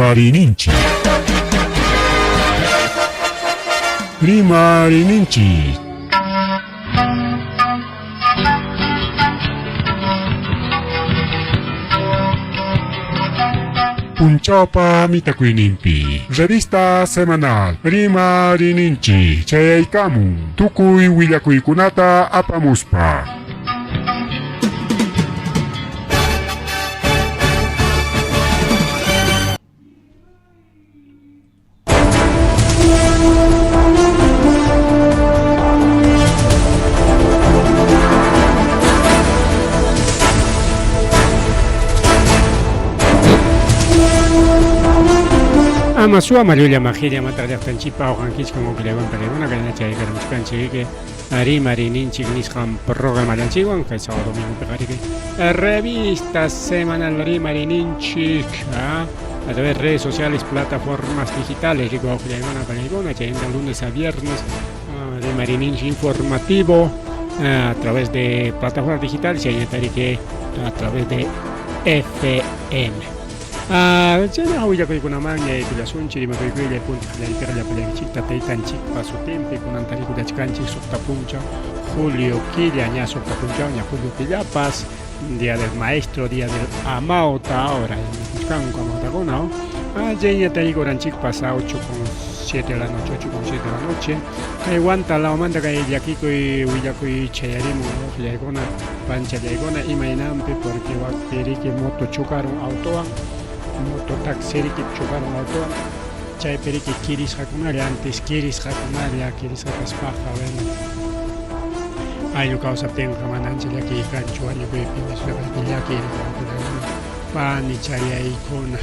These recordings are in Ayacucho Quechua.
Rimarininchik. Rimarininchik. Punchawpa mitakuyninpi revista semanal Rimarininchik chayaykamun tukuy willakuykunata apamuspa. Ama suwa llulla majilla mataq llaqtanchikpa awqankichkan uqllaywan peleakuna kayna chayaykamuchkanchik Rimariyninchik nisqan programallanchikwan kay sábado domingopiqa riki revista semanal Rimariyninchik a través de redes sociales, plataformas digitales, riku awqillaykuna panaykuna chayninta lunes a viernes Rimariyninchik informativo a través de plataformas digitales chaynata riki a través de FM. Chaynaqa willakuykunamanña yaykullasunchik, rimakuykuylay punta qallariypiqa llapallaykichikta taytanchikpa sutinpi kunan tarikullachkanchik suqta punchaw julio killa, ña suqta punchawña julio killapas, día del maestro, día del amauta, ahora mikuchkanku amautakuna, chayña tarikuranchikpas a 8:07 de la noche, 8:07 de la noche. Kay Huanta lawmanta kay llakikuy willakuy chayarimun uqllaykuna, panchallaykuna imaynanpi porque wakpi riki moto chocaron autowan, moto taxi riki chocaron autowan, chaypi riki kirisqakunalla antes kirisqakunalla, kirisqa kaspaqa bueno ayllu kawsaptinqa mana ancha llakiy kanchu wañukuypi nisqapaypi llakiy panichallaykuna.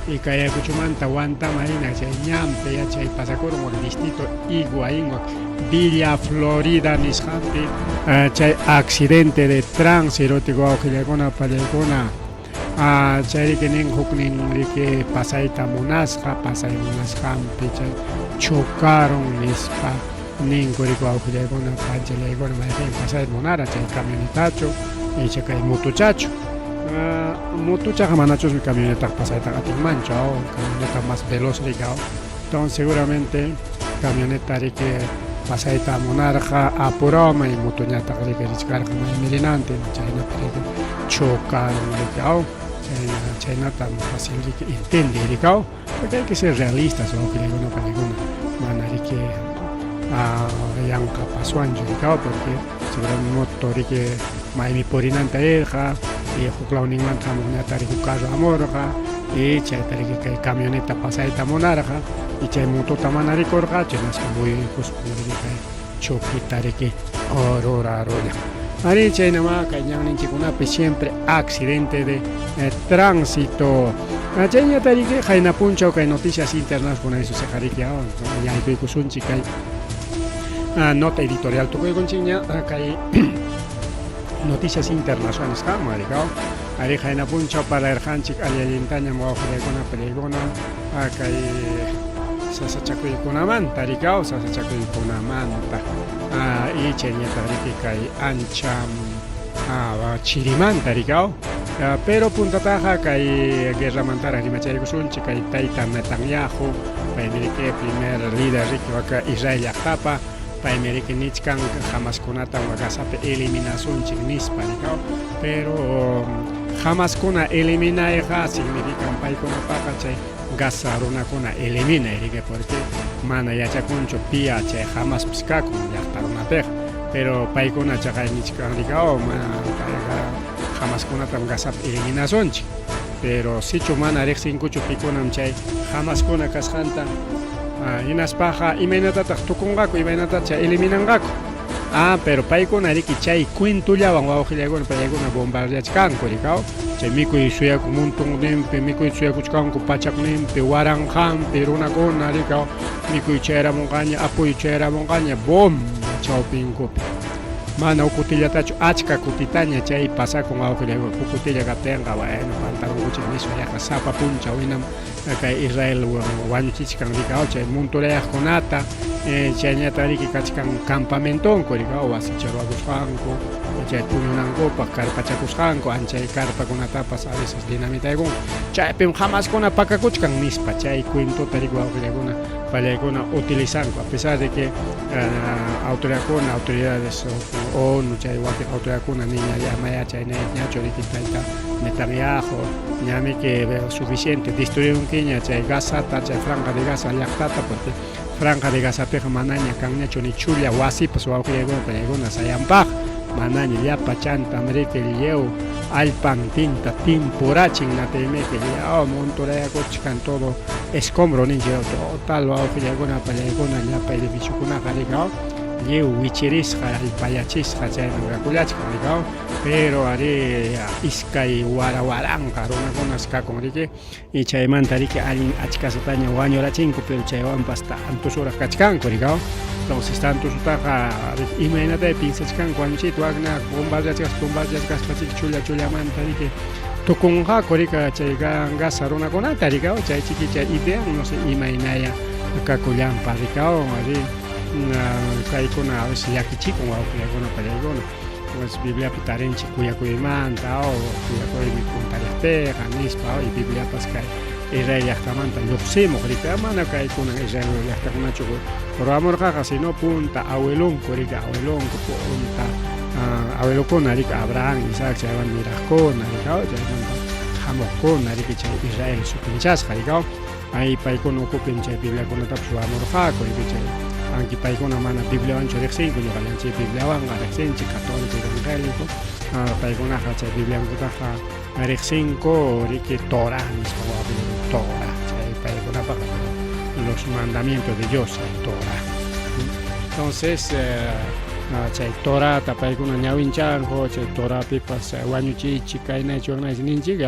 Y kay Ayacuchomanta Huantama rina chay ñanpi yachay pasakurun wak distrito Higuaín wak Villa Florida nisqanpi chay accidente de tránsito wawqillaykuna pallaykuna chay riki nin huknin riki pasayta munasqa pasay munasqanpi chay chocaron nispa ninku riki wawqillaykuna panchallaykuna mayqin pasayta munara chay camionetachu icha kay motochachu. Motochaqa manachusmi camionetaqa pasaytaqa atinmanchu, camioneta más veloz riki, entonces seguramente camioneta riki pasayta munarqa apurawman y motoñataq riki richkarqa maymi rinantin chaynapi riki chocaron riki, chayna chaynatam fácil riki entiende riki, porque hay que ser realistas wawqillaykuna panikuna mana riki yanqa paswanchu riki, porque seguramente moto riki maymi purinanta rirqa y huk lawninmanta hamuqñata riki huk carro hamurqa y chayta riki kay camioneta pasayta munarqa y chay motota mana rikurqachu hinaspa muyuykuspa riki kay choqueta riki rurarullan. Arí, chaynamá kay ñanninchikkunapi siempre accidente de tránsito. Chayñata riki qayna punchaw kay noticias internacionales riki yaykuykusunchik kay nota editorial tukuykunchikña kay noticias internacionales qanman rikaw. Arí, qayna punchaw parlarqanchik alli-allintañam wawqillaykuna pariykuna kay sasachakuykunamanta rikaw, sasachakuykunamanta y chayñataq riki kay ancha chirimanta rikaw. Pero puntataqa kay guerramantaraq rimachaykusunchik kay tayta Netanyahu, paymi riki primer líder riki waka Israel llaqtapa, paymi riki nichkan Hamaskunatam Gazapi eliminasunchik nispa rikaw. Pero Hamaskuna eliminayqa significan paykunapaqa chay Gaza runakuna eliminay riki, porque mana yachakunchu piya chay Hamaspis kakun llaqta runapiqa. Pero paykuna chaqay nichkan rikaw Hamaskunatam Gazapi eliminasunchik. Pero sichu mana riqsinkuchu pikunam chay Hamaskuna kasqanta, hinaspaqa imaynatataq tukunqaku, imaynatataq chay eliminanqaku. Pero paykuna riki chay cuentollawan wawqillaykuna paykuna bombardeachkanku rikaw, chay mikuy suyaku montonninpi, mikuy suyakuchkanku pachakninpi, waranqanpi runakuna rikaw, mikuy chayaramunqaña, apoyo chayaramunqaña, bomba chawpinkupi. Mana huk kutillatachu, achka kutitaña chay pasakun wawqillaykuna, huk kutilla kaptinqa, bueno, pantalonkuchik nispa yaqa sapa punchaw hinam Kay Israel wañuchichkan rikaw chay munturayaqkunata, chayñata riki kachkan campamentonku rikaw wasicha ruwakusqanku, chay puñunankupaq karpachakusqanku, anchay karpakunatapas a veces dinamitaykunku. Chaypim Hamaskuna pakakuchkan nispa chay cuentota riki wawqillakuna pallaykuna utilizanku a pesar de que autoridadkuna, autoridades ONU chay wakin autoridadkuna niña amaya chaynayñachu riki tayta Netanyahu ñamiki suficiente destruirunkiña chay Gazata, chay Franja de Gaza llaqtata, porque Franja de Gazapiqa manaña kanñachu ni chulla wasipas wawqillaykuna pallaykuna sayanpaq, manaña llapa chantam riki lliw allpantinta timpurachin natinmiki lliw monturayakuchkan todo escombro ninchik total wawqillaykuna pallaykuna llapa edificiokunaqa riki lliw wichirisqa allpayachisqa chayman kakullachkan riki. Pero arí 2000 runakunas kakun riki y chaymanta riki allin achkasataña wañurachinku pero chaywanpas tantosuraq kachkanku riki. Entonces tantosutaqa imaynatay piensachkanku wañuchiyta wakna bombardeachkaspa bombardeachkaspa chiki chulla chullamanta riki tukunqaku riki chay Gaza runakunata riki chay chiki chay idea no sé imaynaya kakullanpa riki ari kaykuna a veces llakichikun wawqillaykuna pallaykuna. Pues Bibliapi tarinchik kuyakuymanta o kuyakuymi puntariqpiqa nispa y Bibliapas kay Israel llaqtamanta lluqsimuq riki mana kaykunan Israel llaqtakunachu ruwamurqaqa sino punta awilunku riki awilunku punta awilukuna riki Abraham, Isaac chaywan miraqkuna riki chaymanta hamuqkuna riki chay Israel sutinchasqa riki ay paykuna ukupim chay Bibliakunatapas ruwamurqaku riki chay aunque paykuna mana Bibliawanchu riqsinku ñuqallanchik Bibliawanqa riqsinchik católico evangélico paykunaqa chay Bibliankutaqa riqsinku riki Torah nispa Torah chay paykunapaqa los mandamientos de Dios Torah. Entonces chay Torahta paykuna ñawinchanku chay Torahpipas wañuchiychik kaynaychik waknaychik ninchik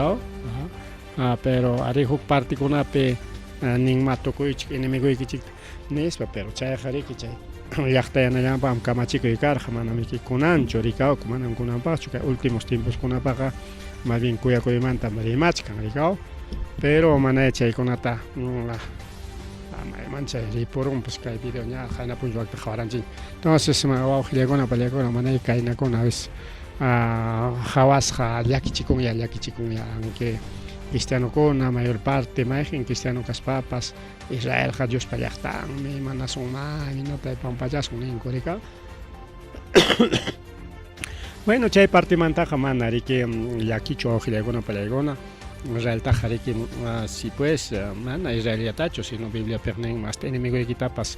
pero ari huk partikunapi ninma tukuychik enemigoykichikta nispa pero chayqa riki chay llaqtayanallanpaqmi kamachikuy karqa manam riki kunanchu rikaw manam kunanpaqchu kay últimos tiemposkunapaqa más bien kuyakuymantam rimachkan rikaw pero manaya chaykunata manchay ripurunpas kay video ña qayna punchaw wakta qawaranchik. Entonces wawqillaykuna pallaykuna manaya kaynakuna a veces qhawasqa llakichikunya llakichikunya aunque cristianokuna mayor parte mayqin cristiano kaspapas Israelqa Diospa llaqtanmi manasunman hinata pampachasun ninku rika. Bueno, chay partemantaqa mana riki llakichu wawqillaykuna pallaykuna Israeltaqa riki si pues mana Israelllatachu sino Bibliapiqa nin hasta enemigoykitapas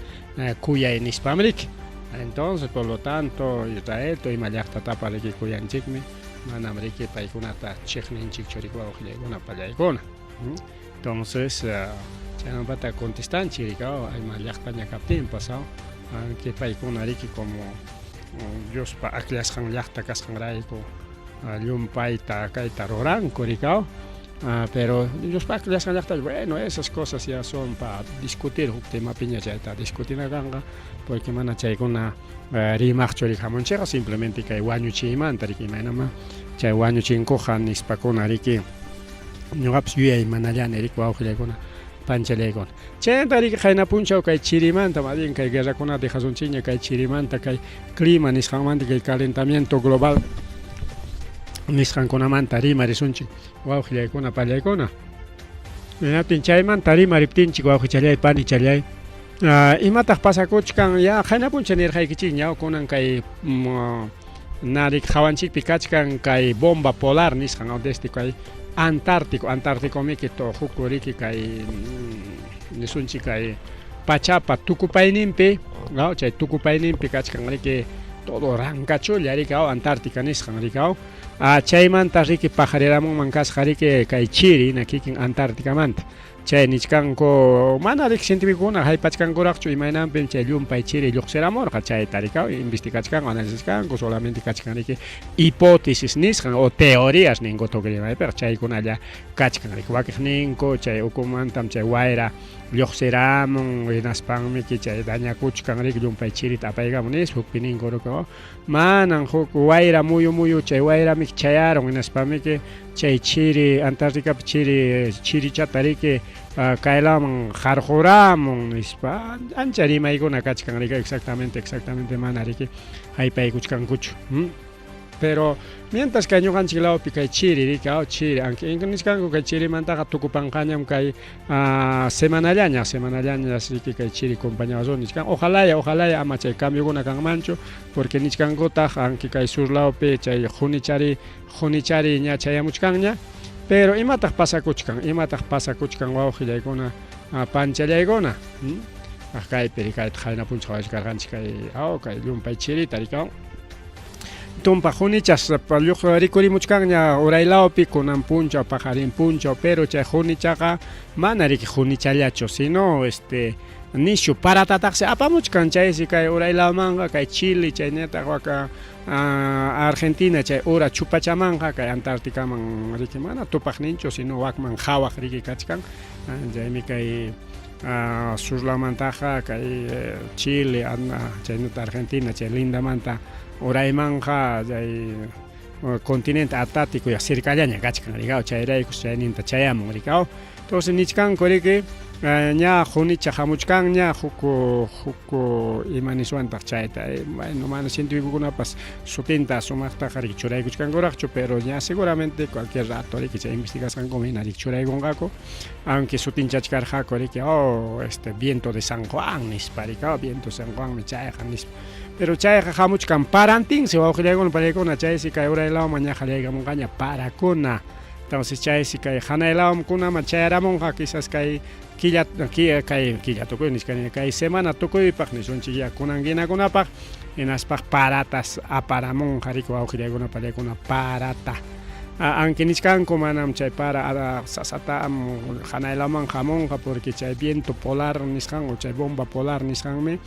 kuyay nispam riki. Entonces, por lo tanto, Israel ima llaqtatapas riki kuyanchikmi manam riki paykunata chiqninchikchu riki wawqillaykuna pallaykuna. Entonces, chaymanpata contestanchik riki ima llaqtaña kaptinpas aunque paykuna riki como Diospa akllasqan llaqta kasqanrayku llumpayta kayta ruranku riki pero Diospa akllasqan llaqta bueno esas cosas ya son pa discutir huk temapiña chayta discutina kanqa porque mana chaykuna rimaqchu riki hamunchikqa simplemente kay wañuchiymanta riki imaynama chay wañuchinkuqa nispakuna riki ñuqapas yuyay manallani riki wawqillaykuna panchallaykuna. Chaymanta riki qayna punchaw kay chirimanta más bien kay guerrakunata dejasunchikña kay chirimanta kay clima nisqanmanta kay calentamiento global nisqankunamanta rimarisunchik wawqillaykuna pallaykuna. Hinaptin chaymanta rimariptinchik wawqichallay panichallay imataq pasakuchkan ya qayna punchaw nirqaykichikña kunan kay narik hawanchikpi kachkan kay bomba polar nisqan desde kay Antártico, Antártico miki huk riki kay nisunchik kay pachapa tukupayninpi, no, chay tukupayninpi kachkan riki todo rankachulla riki Antártica nisqan riki chaymanta riki pajariramunman kasqa riki kay chiri hina kikin Antárticamanta. Chay nichkanku mana riki cientificokuna haypachkankuraqchu imaynanpim chay llumpay chiri lluqsiramurqa chayta riki investigachkanku analizachkanku solamente kachkan riki hipótesis nisqan o teorías ninku tukuy rimaypiqa chaykunalla kachkan riki wakiqninku chay ukumantam chay wayra lluqsiramun hinaspanmiki chay dañakuchkan riki llumpay chirita apaykamun nispa hukpi ninku riki manan huk wayra muyu muyu chay wayramiki chayarun hinaspamiki chay chiri Antarcticapi chiri chirichata riki kaylaman qarquramun nispa ancha rimaykuna kachkan riki exactamente exactamente mana riki haypaykuchkankuchu. Pero mientras kay ñuqanchik lawpi kay chiri riki aw chiri aunque nichkanku kay chirimantaqa tukupanqañam kay semanallaña semanallaña riki kay chiri compañawasun nichkan ojalaya ojalaya ama chay cambiokuna kanmanchu porque nichkankutaq aunque kay sur lawpi chay qunichari qunichari ña chayamuchkanña pero imataq pasakuchkan imataq pasakuchkan wawqillaykuna panchallaykuna kaypi rikaytaq qayna punchaw qawachkarqanchik kay aw kay llumpay chirita rikaw tumpa qunichas rikurimuchkanña uraylawpi kunan punchaw paqarin punchaw pero chay qunichaqa mana riki qunichallachu sino este nishu paratataqsi apamuchkan chaysi kay uraylawmanqa kay Chile chaynataq waka Argentina chay ura chupachamanqa kay Antarcticaman riki mana tupaqninchu sino wakman qhawaq riki kachkan chaymi kay surlawmantaqa kay Chile chaynata Argentina chay lindamanta uraymanqa chay continente Antártico ya cercallaña kachkan rikaw chayraykus chayninta chayamun rikaw entonces nichkanku riki ña qunicha hamuchkanña huk huk ima niswantaq chayta bueno mana científicokunapas sutinta sumaqtaqa riki churaykuchkankuraqchu pero ña seguramente cualquier rato riki chay investigasqankuman hina riki churaykunqaku aunque sutinchachkarqaku riki oh este viento de San Juan nispa riki oh viento de San Juanmi chayqa nispa pero chayqa hamuchkan parantinsi wawqillaykuna panaykuna chaysi kay uraylawman ña qallaykamunqaña parakuna entonces chaysi kay hanaylawkunaman chayaramunqa quizás kay killa kay killa tukuy nichkani kay semana tukuypaq nisunchik ya kunan hinakunapaq hinaspaq paratas aparamunqa riki wawqillaykuna panaykuna parata aunque nichkanku manam chay para sasata hanaylawman hamunqa porque chay viento polar nisqan o chay bomba polar nisqanmi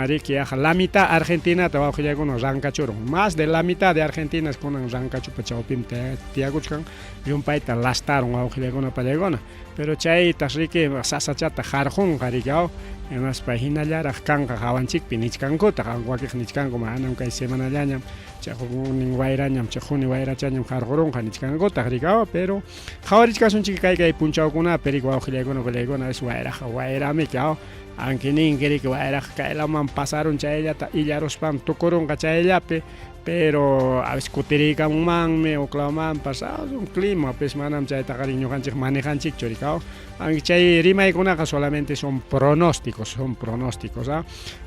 riki yaqa la mitad Argentinata wawqillaykuna rankachurun más de la mitad de Argentina kunan rankachupa chawpinpi tiyakuchkan llumpayta lastarun wawqillaykuna panaykuna pero chaytas riki sasachata harqunqa riki aw hinaspa hinallaraq kanqa hawanchikpi nichkankutaq wakiq nichkanku manam kay semanallañam chay huknin wayrañam chay quni wayrachañam harqurunqa nichkankutaq riki aw pero qhawarichkasunchik kay kay punchawkunapi riki wawqillaykuna pallaykuna es wayraqa wayramiki aw aunque ninki riki wayraqa kaylaman pasarun chayllata illaruspan tukurunqa chayllapi pero a veces kutiriykamunmanmi huklawmanpas un clima pues manam chaytaqa ñuqanchik manejanchikchu riki aw aunque chay rimaykunaqa solamente son pronósticos son pronósticos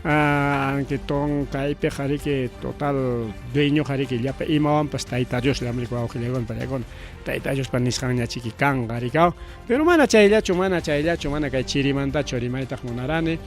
aunque ton kaypiqa riki total dueñoqa riki llapa imawanpas Tayta Diosllam riki wawqillaykuna panaykuna Tayta Diospa nisqanñachiki kanqa riki aw pero mana chayllachu mana chayllachu mana kay chirimantachu rimaytaq munarani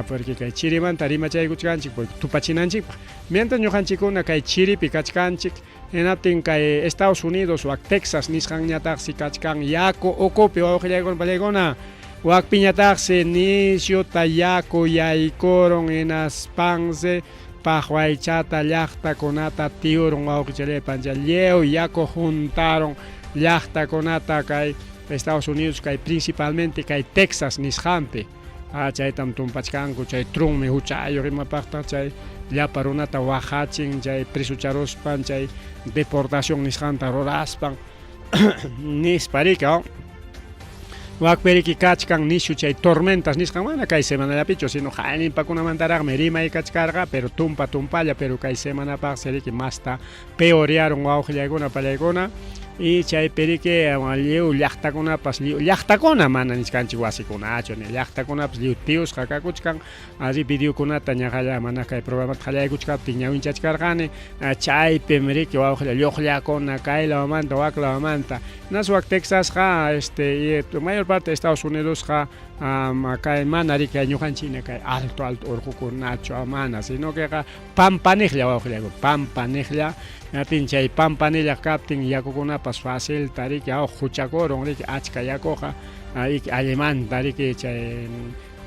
porque kay chirimanta rimachaykuchkanchik porque tupachinanchikpaq mientras ñuqanchikkuna kay chiripi kachkanchik hinaptin kay Estados Unidos wak Texas nisqanñataqsi kachkan yaku ukupi wawqillaykuna panaykuna wakpiñataqsi nisyuta yaku yaykurun hinaspansi paqwaychata llaqtakunata tiyurun wawqichallay pancha lliw yaku huntarun llaqtakunata kay Estados Unidos kay principalmente kay Texas nisqanpi chaytam tumpachkanku chay Trumpmi huchayuq imapaqtaq chay llapa runata waqachin chay presucharuspan chay deportación nisqanta ruraspan nispa riki wakpi riki kachkan nishu chay tormentas nisqan mana kay semanallapichu sino qayninpakunamantaraqmi rimay kachkarqa pero tumpa tumpalla pero kay semanapaqsi riki masta peorearun wawqillaykuna panaykuna y chaypi riki lliw llaqtakunapas lliw llaqtakuna mana nichkanchik wasikunachu ni llaqtakunapas lliw tiyusqa kakuchkan ari videokunata ñaqalla mana kay programata qallaykuchkaptin ñawinchachkarqani chaypim riki wawqilla lluqllakuna kay lawmanta wak lawmanta hinas wak Texasqa este mayor parte de Estados Unidosqa kay mana riki kay ñuqanchik kay alto alto urqukunachu mana sino queqa pampaniqlla wawqillaykuna pampaniqlla hinaptin chay pampanilla kaptin yakukunapas facilta riki aw huchakurun riki achka yakuqa allimanta riki chay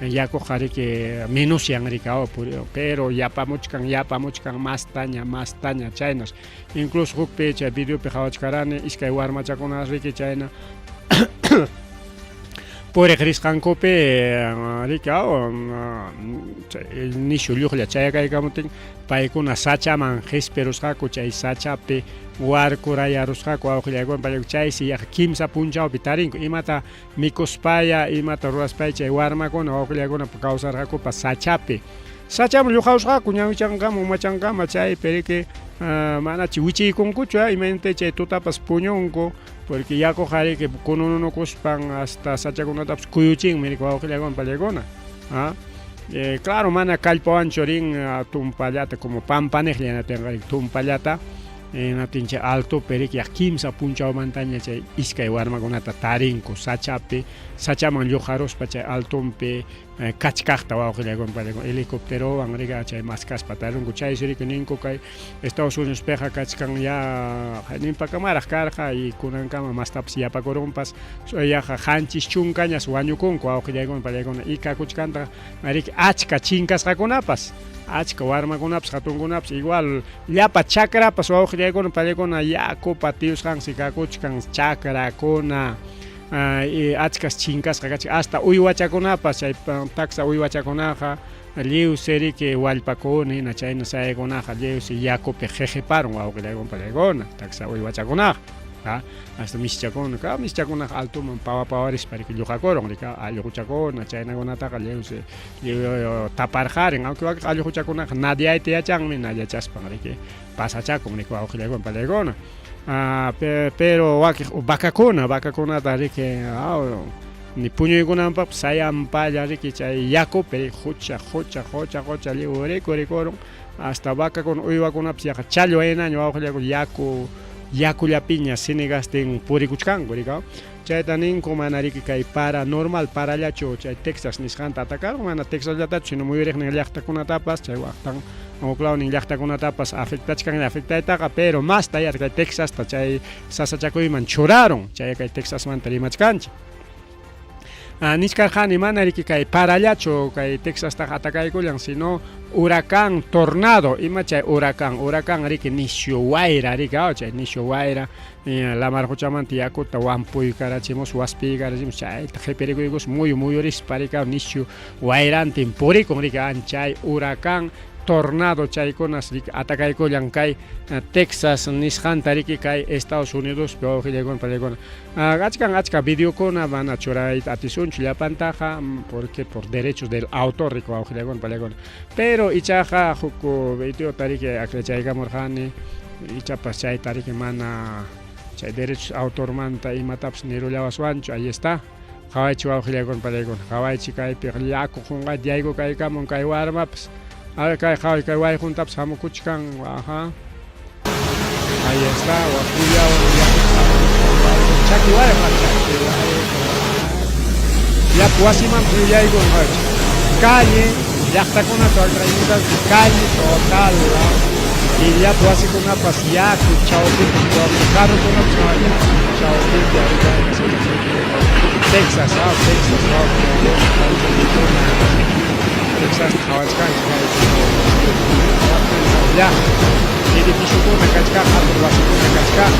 yakuqa riki menosyan riki aw pero yapamuchkan yapamuchkan mastaña mastaña chaynas incluso hukpi chay videopi qhawachkarani iskay warmachakuna riki chayna puriq risqankupi riki aw nishu lluqlla chayakaykamutin paykuna sachaman qispirusqaku chay sachapi Warkurayarusqaku wawqillaykuna pallaykuna chaysi yaqa kimsa punchawpi tarinku imata mikuspaya imata ruraspaya chay warmakuna wawqillaykuna kawsarqakupas sachapi sachaman lluqawsqaku ñawichanqama umachanqama chaypi riki manachi wichiykunkuchu imaynatay chay tutapas puñunku porque yakuqa riki kunununukuspan hasta sachakunatapas kuyuchinmi riki wawqillaykuna pallaykuna claro mana kallpawanchu rin tumpallata como pampaniqlla hinatinqa riki tumpallata Hinaptin chay altopi riki yaq kimsa punchawmantaña chay iskay warmakunata tarinku sachapi, sachaman lluqaruspa chay altonpi kachkaqta wawqillaykuna pallaykuna helicopterowan riki chay maskaspa tarinku. Chaysi riki ninku kay Estados Unidospiqa kachkan ya hayninpakamaraq karqa y kunankama mastapas yapakurunpas yaqa 70ñas wañukunku wawqillaykuna pallaykuna y kakuchkantaq riki achka chinkasqakunapas, achka warmakunapas hatunkunapas igual Llapa chakrapas wawqillaykuna pallaykuna yakupa tiyusqansi kakuchkan chakrakuna achkas chinkasqa kachkan hasta uywachakunapas chay taksa uywachakunaqa lliwsi riki wallpakuna hina chayna sayaykunaqa lliwsi yakupi qiqiparun wawqillaykuna pallaykuna taksa uywachakunaqa hasta mischakuna ka mischakunaqa altoman pawa pawarispa riki lluqakurun riki allquchakuna chaynakunataqa lliwsi lliw taparqarin aunque wakin allquchakunaqa nadiayta yachanmi nadiachaspan riki pasachakun riki wawqillaykuna pallaykuna pero wakin vacakuna vacakunata riki ni puñuykunanpaqpas sayanpalla riki chay yakupi qucha qucha qucha qucha lliw rikurikurun hasta vacakuna uywakunapas yaqa challwa hinaña wawqillaykuna yaku yakullapiña sinigastin purikuchkanku riki Chayta ninku mana riki kay para normal parallachu chay Texas nisqanta atacarun, mana Texasllatachu sino muyuriqnin llaqtakunatapas chay waqtan huklawnin llaqtakunatapas afectachkanña afectaytaqa, pero masta ya kay Texasta chay sasachakuyman churarun, chay kay Texasmanta rimachkanchik. Nichkarqani mana riki kay parallachu kay Texastaqa atacaykullan, sino huracán, tornado, ima chay huracán, huracán riki nisyu wayra riki, chay nisyu wayra lamar quchamanta yakuta wampuykarachimos, waspiykarachimus, chayta qhipirikuykus muyu muyurispa riki nisyu wayrantin purikun riki, chay huracán, tornado chaykunas riki atacaykullan kay Texas nisqanta riki kay Estados Unidospi wawqillaykuna pallaykuna. Achkan achka videokuna mana churayta atisunchu llapantaqa porque por derechos del autor riki wawqillaykuna pallaykuna. Pero ichaqa huk videota riki aklachaykamurqani ichapas chayta riki mana chay derechos autormanta imatapas nirullawaswanchu, ahí está. Qhawaychik wawqillaykuna pallaykuna, qhawaychik kaypi yaku qunqayta yaykukaykamun kay warmapas. A ver kay qhaway kay wayquntapas hamukuchkan, ajá. Ahí está, wakullawan yakuta hamukuchkan wayqun, chaki wayqa, chaki wayqa. Llapa wasimanpas yuyaykun qhawaychik. Calle, llaqtakunata calle total, y llapa wasikunapas yaku chawpipi, carrokunapas yaku chawpipi, Texas, Texas, Texas qhawachkanchik llaqta, edificiokuna kachkan, hatun wasikuna kachkan,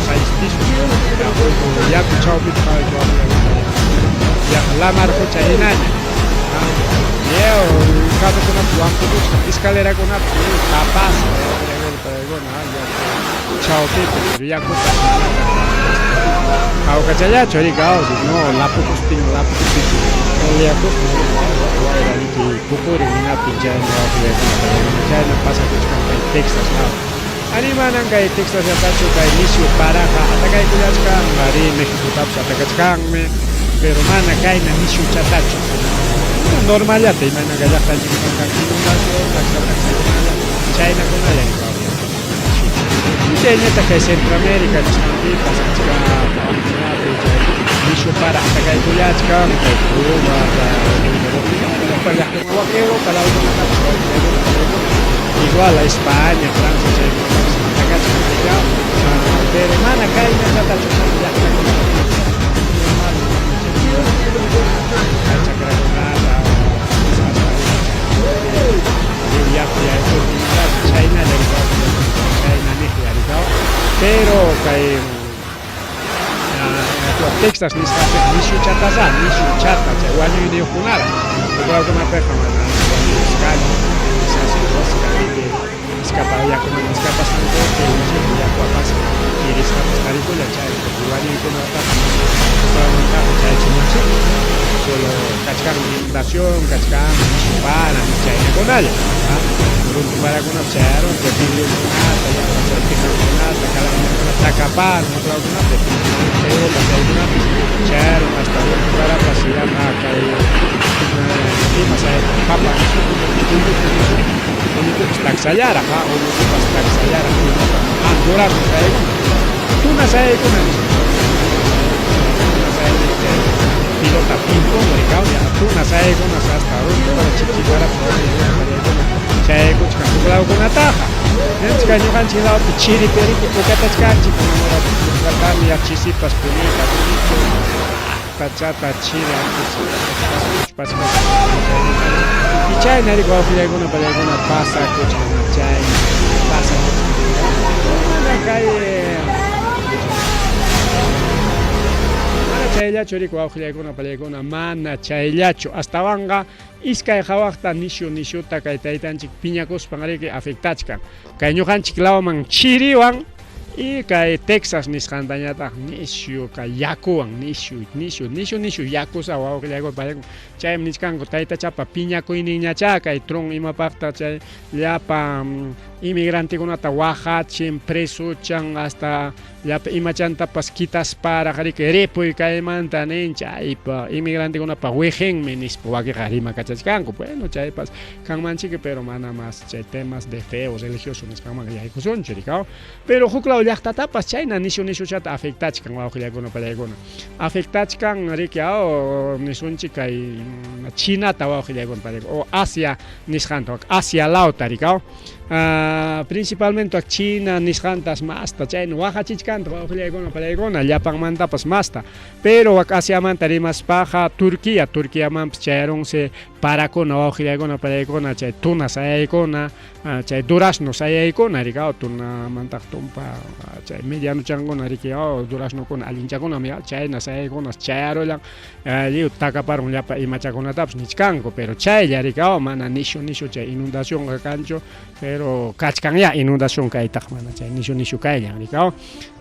seis pisos, yaku chawpipi yaqa lamar qucha hinaña. Lliw carrokunapas wampukuchkan, escalerakunapas lliw tapasqa yaku chawpipi, pero yakupas hawkachallachu riki, no lapukustin lapukustin oleakustin wayra riki pukurin hinaptin chayna chayna pasakuchkan kay Texas law. Ari manan kay Texas llaqtachu kay nisyu paraqa atacaykullachkan, ari Mexicotapas atacachkanmi, pero mana kayna nisyuchatachu, normallata imayna kay llaqtanchikman kan inundación, taksa taksakunalla, chaynakunalla chayñataq kay Centroamérica nisqanpipas achka pawaqkunapi chay nisyu para atacaykullachkan, kay Cuba, Europa llaqtakuna, wak Europa lawkunatapas igual a España, Francia chaykunatapas atacachkan pero mana kaynachatachu llaqtakunata normal kay chakrakunata yaku yaykuptin chaynalla chayna niqlla pero kay Texas nisqapiqa nisyuchatasa, nisyuchata chay wañuyniyuqkunara huklawkunapiqa mana wañuyusqachu. Iskapa yakuman iskapasqankupi wichaypi yaku apasqa kirisqapas tarikullan chay wañuykunataqa mana chayachimunchikchu. Solo kachkanmi inundación, kachkanmi nishu para, chaynakunalla. Runtu parakunapas chayarun chay vidriokunata, llapa chay tejakunata, calaminakunata takaparun huklawkunapi, Teola chaykunapis chayarun hasta runtu parapas yaqa kay ima papa ullukupas taksallaraq, ullukupas taksallaraq, durazno sayaykuna, tuna sayaykuna nispa. Tuna sayaymi chay pilota ping-pong rikaw, tuna sayaykunas hasta runtu para chipchiparapas pallaykuna chayaykuchkan huklawkunataqa. Ñanchik ñuqanchik lawpi chiripi riki uqatachkanchik kunan chisipas puñuyta tachata chiri antes y chayna riki wawqillaykuna pallaykuna pasakuchkan chayna pasakuchkan mana kay mana chayllachu riki wawqillaykuna pallaykuna mana chayllachu astawanqa iskay qhawaqta nishu nishuta kay taytanchik piñakuspan riki afectachkan kay ñuqanchik lawman chiriwan y kay Texas nisqantañataq nishu kay yakuwan nishu nishu nishu nishu yakusa wawqillaykuna pallaykuna chaymi nichkanku taytachapa piñakuyninñachá kay Trump imapaqta chay llapa inmigrantekunata waqachin presuchan hasta llapa imachantapas kitasparaq riki ripuy kaymanta nin chaypa inmigrantekunapa wiqinmi nispa wakiqa rimakachachkanku. Bueno, chaypas kanmanchiki, pero mana mas chay temas de fe o religioso nisqanman yaykusunchu rikaw. Pero huklaw llaqtatapas chayna nishu nishuchata afectachkan wawqillaykuna pallaykuna. Afectachkan riki aw nisunchik kay Chinata wawqillaykuna pallaykuna o Asia nisqanta, Asia lawta rikaw. Principalmente China nisqantas masta chayna waqachichkanta wawqillaykuna pallaykuna llapanmantapas masta. Pero wak Asiamanta rimaspaqa Turquía, Turquiamanpas chayarunsi parakuna wawqillaykuna pallaykuna chay tuna sayaykuna, chay durazno sayaykuna rikaw tunamantaq tumpa chay medianochankuna riki duraznokuna allinchakunam chayna sayaykunas chayarullan lliw takaparun llapa imachakunatapas nichkanku, pero chaylla rikaw mana nishu nishu chay inundacionqa kanchu, pero kachkanya inundación kaytaq mana chay nishu nishu kayllan rikaw.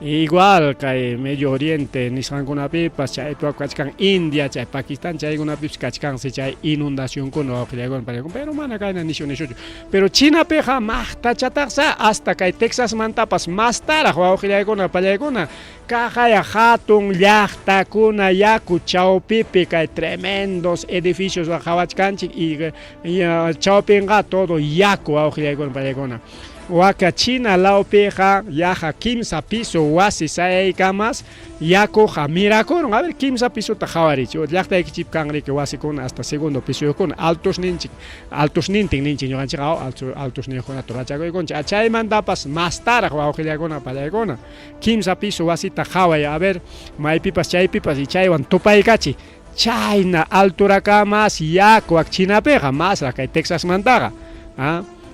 Igual kay Medio Oriente nisqankunapipas chaypi kachkan India, chay Pakistán chaykunapipas kachkansi chay inundacionkuna wawqillaykuna pallaykuna, pero mana kayna nishu nishuchu. Pero Chinapiqa maqtachataqsa hasta kay Texasmantapas mastaraq wawqillaykuna pallaykuna kaqaya hatun llaqtakuna yaku chawpipi kay tremendos edificios qhawachkanchik y chawpinqa todo yaku wawqillaykuna pallaykuna. Waka China lawpiqa yaqa kimsa piso wasi sayaykamas yakuqa mirakurun. A ver, kimsa pisota qhawarichik. Llaqtaykichik kan riki wasikuna hasta segundo pisoyuqkuna altos ninchik, altos nintin ninchik ñuqanchikqa altos niyuqkunata rurachakuykunchik. Chaymantapas mastaraq wawqillaykuna pallaykuna. Kimsa piso wasita qhaway, a ver, maypipas chaypipas y chaywan tupaykachi. Chayna alturakamas yaku wak Chinapiqa masraq kay Texasmantaqa.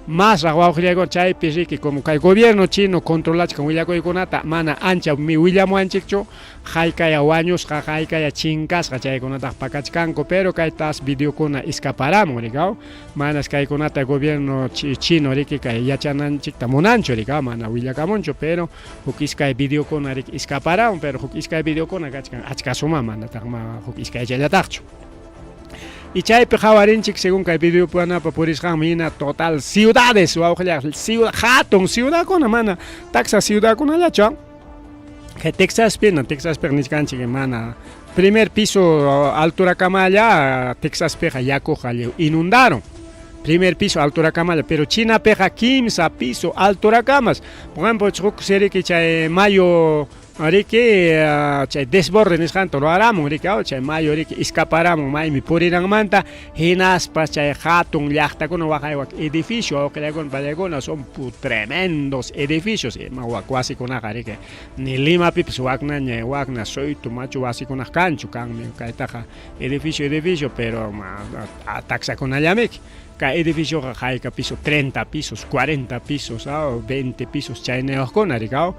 Masraq wawqillaykuna chaypi riki como kay gobierno chino controlachkan willakuykunata mana ancha willamuwanchikchu haykaya wañusqa haykaya chinkasqa chaykunataq pakachkanku, pero kay tas videokuna escaparamun rikaw manas kaykunata gobierno chino riki kay yachananchikta munanchu rikaw mana willakamunchu, pero huk iskay videokuna riki escaparamun, pero huk iskay videokuna kachkan achka suma manataq huk iskaychallataqchu. Y chaypi qhawarinchik según kay videokunapa purisqanmi hina total ciudades wawqilla ciudad hatun ciudadkuna mana taksa ciudadkunallachu. Kay Texaspi na Texaspiqa nichkanchik mana primer piso alturakamalla Texaspiqa yakuqa lliw inundaron. Primer piso alturakamalla, pero Chinapiqa kimsa piso alturakamas. Por ejemplo, huk siriki chay mayo riki chay desborde nisqanta ruwaramun riki chay mayo riki escaparamun maymi puriranmanta hinaspa chay hatun llaqtakuna waqay wak edificio wawqillaykuna pallaykuna son tremendos edificios ima wak wasikunaqa riki ni Limapipas waknaña wakna suytu machu wasikunaqa kanchu kanmi kaytaqa edificio edificio pero taksakunallamiki. Kay edificioqa hayka piso 30 pisos, 40 pisos, 20 pisos chaynayuqkuna rikaw.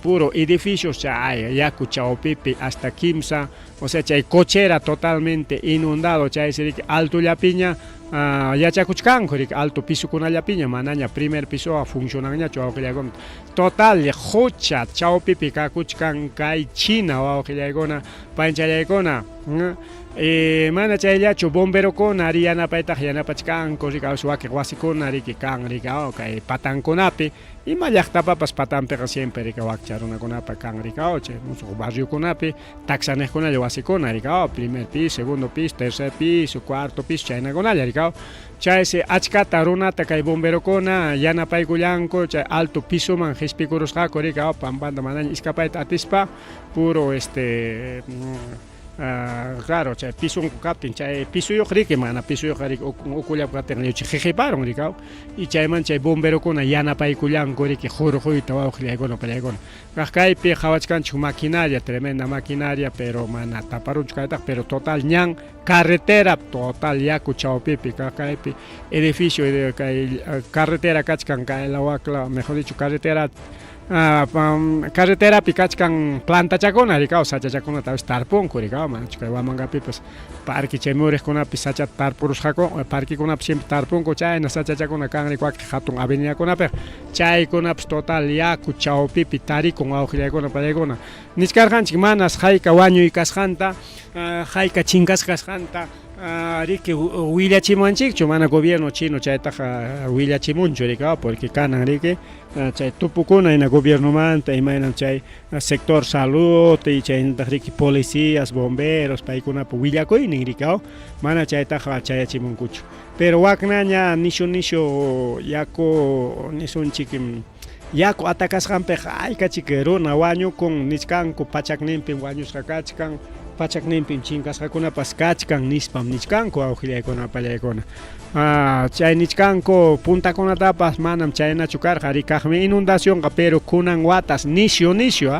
Puro edificios chay yaku chawpipi hasta kimsa O sea chay cochera totalmente inundado chaysi riki altollapiña yachakuchkanku riki alto pisokunallapiña manaña primer pisoqa funcionanñachu wawqillaykuna. Total qucha chawpipi kakuchkan kay China wawqillaykuna panchallaykuna. Mana chayllachu bomberokuna ari yanapaytaqa yanapachkanku riki a veces wakin wasikuna riki kan riki kay patankunapi. Ima llaqtapapas patanpiqa siempre riki wakcha runakunapa kan riki chay musuq barriokunapi taksaniqkunalla wasikuna riki primer piso, segundo piso, tercer piso, cuarto piso chaynakunalla riki chaysi achkata runata kay bomberokuna yanapaykullanku chay alto pisoman qispikurusqaku riki pampanta manaña iskapayta atispa puro este claro chay pisunku kaptin chay pisuyuq riki mana pisuyuqqa riki ukullapi kaptinqa lliwchi qiqiparun riki y chayman chay bomberokuna yanapaykullanku riki hurquyta wawqillaykuna pallaykuna kaq kaypi qhawachkanchik maquinaria tremenda maquinaria pero mana taparunchu kaytaqa pero total ñan carretera total yaku chawpipi kaq kaypi edificio kay carretera kachkan kay la wakla mejor dicho carretera carreterapi kachkan plantachakuna rikaw sachachakunata a veces tarpunku rikaw manachu kay Huamangapipas parque chay muriqkunapi sachata tarpurusqaku parquekunapi siempre tarpunku chayna sachachakuna kan riki wakin hatun avenidakunapiqa chaykunapas total yaku chawpipi tarikun wawqillaykuna pallaykuna nichkarqanchik manas hayka wañuy kasqanta hayka chinkasqa kasqanta riki willachimuwanchikchu mana gobierno chino chaytaqa willachimunchu riki porque kanan riki chay tupukuna hina gobiernomanta imaynam chay sector salud y chaynataq riki policías, bomberos paykunapa willakuynin riki mana chaytaqa chayachimunkuchu pero waknaña nishu nishu yaku nisunchik yaku atacasqanpiqa aykachik runa wañukun nichkanku pachakninpim wañusqa kachkan pachakninpim chinkasqakunapas kachkan nispam nichkanku wawqillaykuna pallaykuna chay nichkanku puntakunatapas manam chaynachu karqa rikaqmi inundacionqa pero kunan watas nisyu nisyu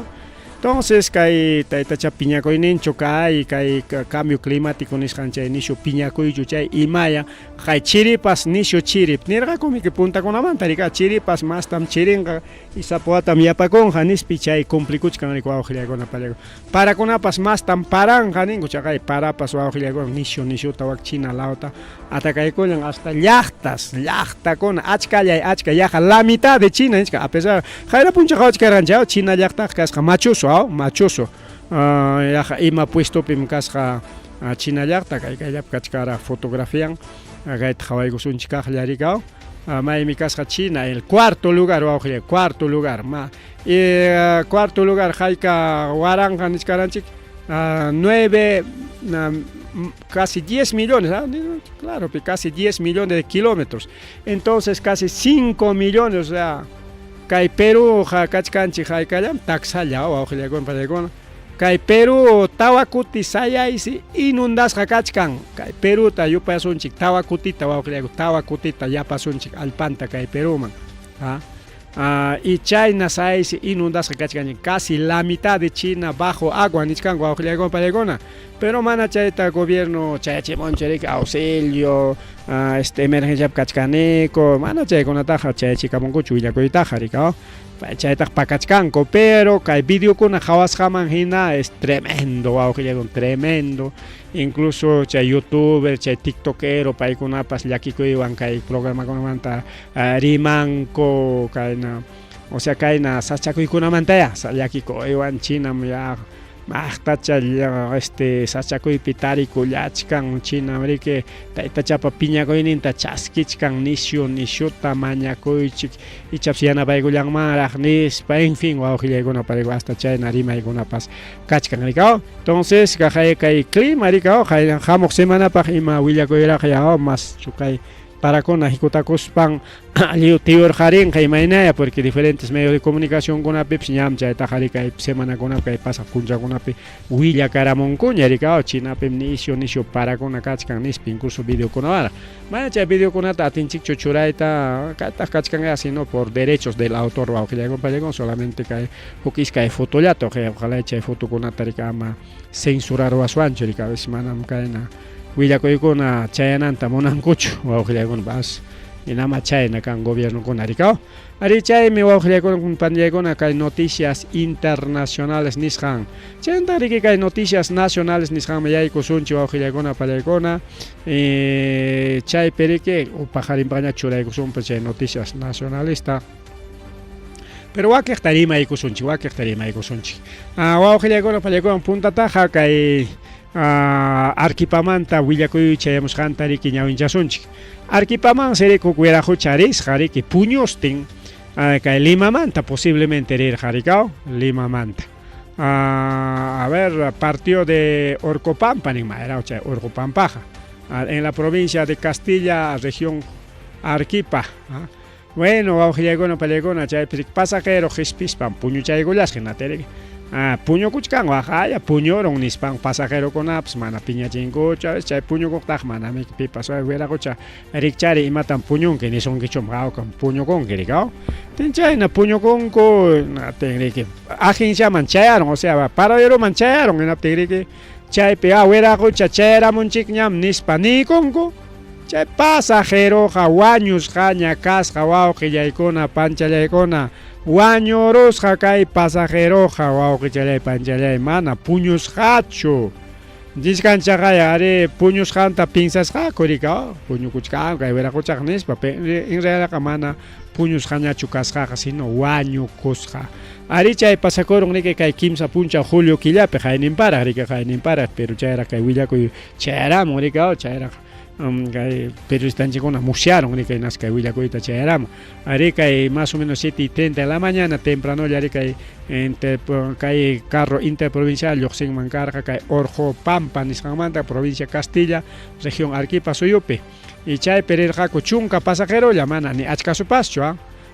entonces kay taytacha piñakuyninchu kay kay cambio climático nisqan chay nisyu piñakuychu chay imaya kay chiripas nisyu chirip nirqakumi puntakunamanta rika chiripas mastam chirinqa y sapa watam yapakunqa nispi chay cumplikuchkan riki wawqillaykuna pallaykuna parakunapas mastam paranqa ninku chaqay parapas wawqillaykuna nisyu nisyuta wak China lawta atacaykullan hasta llaqtas llaqtakuna achkallay achka yaqa la mitad de China nichka a pesar qayna punchaw qawachkarqanchik China llaqtaqa kasqa machuso machuso yaqa ima puestopim kasqa China llaqta kay kayllapi kachkaraq fotografian kayta qhawaykusunchik kaqlla rikaw maymi kasqa China el cuarto lugar wawqillay cuarto lugar ma cuarto lugar hayka waranqa nichkaranchik 9 casi 10 millones, claro, casi 10 millones de kilómetros. Entonces casi 5 millones, o sea, kay Perú kachkanchik haykallam taksalla wawqillaykuna pallaykuna. Kay Perú tawa kuti sayaysi inundasqa kachkan. Kay Peruta yupasunchik tawa kutita wawqillaykuna, tawa kutita yapasunchik allpanta kay Peruman. Y chayna sayaysi inundasqa kachkan casi la mitad de China bajo agua nichkanku wawqillaykuna pallaykuna. Pero mana chayta gobierno chayachimunchu riki auxilio este emergenciapi kachkaniku mana chaykunataqa chayachikamunkuchu willakuytaqa riki chaytaqa pakachkanku pero kay videokuna qhawasqaman hina es tremendo wawqillaykuna tremendo incluso chay youtuber chay tiktokero paykunapas llakikuywan kay programakunamanta rimanku kayna o sea kayna sasachakuykunamantaya llakikuywan Chinam ya maqtacha este sasachakuypi tarikullachkan Chinam riki taytachapa piñakuyninta chaskichkan nisyu nisyuta mañakuychik ichapas yanapaykullanmanraq nispa en fin wawqillaykuna payku hasta chayna rimaykunapas kachkan rikaw entonces kaqay kay clima rikaw hamuq semanapaq ima willakuyraq ya mas kay parakuna hikutakuspan lliw tiyurqarinqa imaynaya porque diferentes medios de comunicación kunapipis ñam chaytaqa kay semanakunapi kay pasaq punchakunapi willakaramunkuña rikaw Chinapim nisyu nisyu parakuna kachkan nispa incluso videokunawanraq mana chay videokunata atinchikchu churayta kaytaq kachkan sino por derechos del autor wawqillaykuna pallaykuna solamente kay huk iskay fotollata ojalá chay fotokunata rika ama censurarwaswanchu rika a veces manam kayna willakuykuna chayananta munankuchu wawqillaykuna bas. Hinama chayna kan gobiernokuna rikaw. Ari chaymi wawqillaykuna panillaykuna kay noticias internacionales nisqan. Chaymanta riki kay noticias nacionales nisqanmi yaykusunchik wawqillaykuna pallaykuna. Chaypi riki paqarinpaqña churaykusunpas chay noticias nacionalista. Pero wakiqta rimaykusunchik, wakiqta rimaykusunchik. Wawqillaykuna pallaykuna puntataqa kay Arquipamanta willakuy chayamusqanta riki ñawinchasunchik. Arquipamansi riki huk wiraqucha risqa riki puñustin kay Limamanta posiblemente rirqa rikaw Limamanta. A ver, partió de Orcopampa ninman era chay Orcopampaqa en la provincia de Castilla, región Arequipa. Bueno, wawqillaykuna pallaykuna chaypi riki pasajero qispispan puñuchaykullasqa hinata riki. Puñukuchkan waqaya puñurun nispan pasajerokunapas mana piñachinkuchu a veces chay puñukuqtaqa manami pipas wiraqucha rikchari imatam puñunki nisunkichum hawkam puñukunki riki tin chayna puñukunku hinaptin riki agenciaman chayarun o sea paraderoman chayarun hinaptin riki chaypi wiraqucha chayaramunchikñam nispa niykunku. Chay pasajeroqa wañusqaña kasqa wawqillaykuna panchallaykuna wañurusqa kay pasajeroqa wawqichallay panchallay mana puñusqachu. Nisqanchaqaya ari puñusqanta piensasqaku rika puñukuchkan kay wiraquchaq nispa en realidadqa mana puñusqañachu kasqaqa sino wañukusqa. Ari chay pasakurun riki kay kimsa punchaw julio killapi qayninparaq riki qayninparaq pero chayraq kay willakuy chayaramun riki chayraq kay periodistanchikkuna musyarun riki hinaspa kay willakuyta chayaramun. Ari kay más o menos 7:30 de la mañana tempranolla ari kay kay carro interprovincial lluqsinman karqa kay Orqopampa nisqanmanta provincia Castilla, región Arequipa suyupi. Y chaypi rirqaku chunka pasajerolla, mana ni achkasupaschu,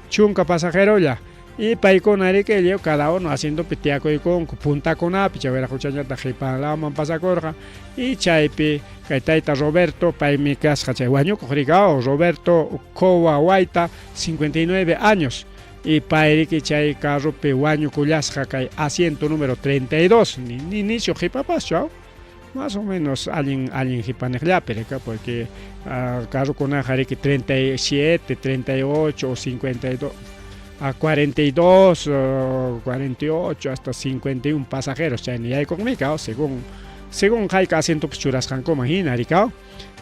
chunka pasajerolla. Y paykuna riki lliw cada uno asientopi tiyakuykunku puntakunapi chay wiraquchañataq qipan lawman pasakurqa y chaypi kay tayta Roberto paymi kasqa chay wañukuq rikaw Roberto Cowa Wayta 59 años y pay riki chay carropi wañukullasqa kay asiento número 32 ni nisyu qhipapaschu más o menos allin allin qhipaniqllapi rika porque carrokunaqa riki 37, 38 o 52 a 42, 48 hasta 51 pasajeros chayna yaykuqmi según según hayka asientopas churasqankuman hina rikaw.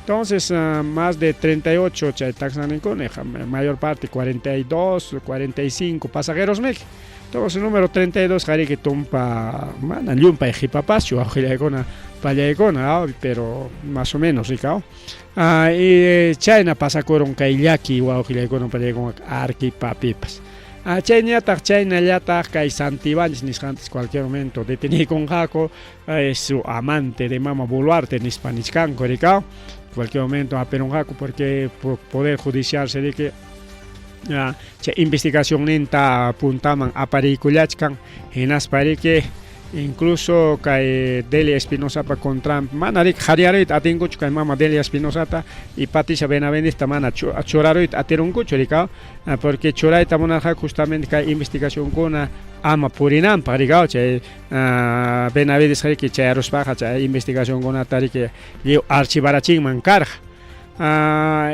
Entonces más de 38 chay taxaninkuna mayor parte 42, 45 pasajeros miki. Entonces número 32 qariki tumpa mana llumpay qhipapaschu wawqillaykuna pallaykuna pero más o menos rikaw. Y chayna pasakurun kay llaki wawqillaykuna pallaykuna Arequipapipas. Chayñataq chaynallataq kay Santibáñez nisqantas cualquier momento detenikunqaku su amante de Mama Boluarte nispa nichkanku rikaw. Cualquier momento apirunqaku porque poder judicial se riki chay investigacionninta puntaman apariykullachkan hinaspa riki incluso kay Delia Espinosapa contranpi mana riki qhariyaruyta atinkuchu kay mama Delia Espinosata y Patricia Benavidesta mana churaruyta atirunkuchu rikaw porque churayta munarqaku justamente kay investigacionkuna ama purinanpaq rikaw chay Benavides riki chayaruspaqa chay investigacionkunata riki lliw archivarachinman karqa.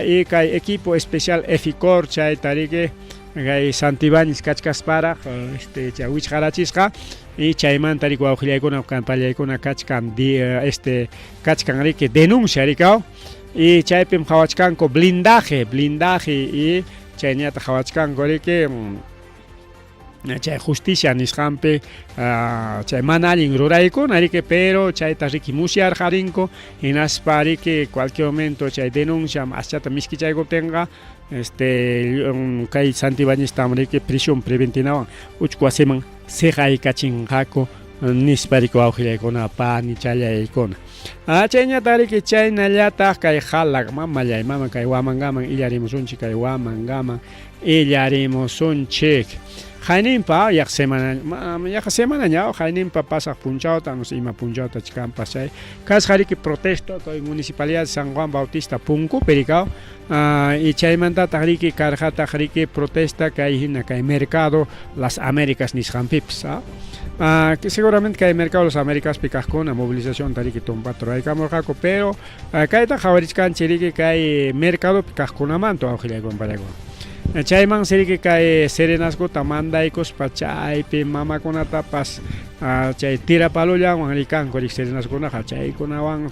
Y kay equipo especial EFICOR chayta riki kay Santibáñez kachkasparaq chay wichqarachisqa y chaymanta riki wawqillaykuna pallaykuna kachkan kachkan riki denuncia rikaw y chaypim qhawachkanku blindaje blindaje y chayñataq qhawachkanku riki chay justicia nisqanpi chay mana allin ruraykuna riki pero chayta riki musyarqarinku hinaspa riki cualquier momento chay denuncia aschata miskichaykuptinqa kay Santibáñeztam riki prisión preventinawan uchku wasiman siqaykachinqaku nispa riki wawqillaykuna panichallaykuna. Chayñataq riki chaynallataq kay Jalaq mamallay mama kay Huamangaman illarimusunchik kay Huamangaman illarimusunchik. Qayninpa yaqa semana yaqa semanaña qayninpa pasaq punchawta no sé ima punchawta chkanpas chay kasqa riki protesta kay municipalidad San Juan Bautista punkupi rikaw y chaymantataq riki karqataq riki protesta kay hina kay mercado Las Américas nisqanpipas. Ah, seguramente kay Mercado de las Américaspi kaqkuna movilizacionta riki tumpata ruraykamurqaku, pero ah, kayta qhawarichkanchik riki kay mercadopi kaqkunamanta wawqillaykuna pallaykuna. Chaymansi riki kay serenazgota mandaykuspa chaypi mamakunatapas ah, chay tirapalullawan rikanku riki serenazgunaqa chaykunawan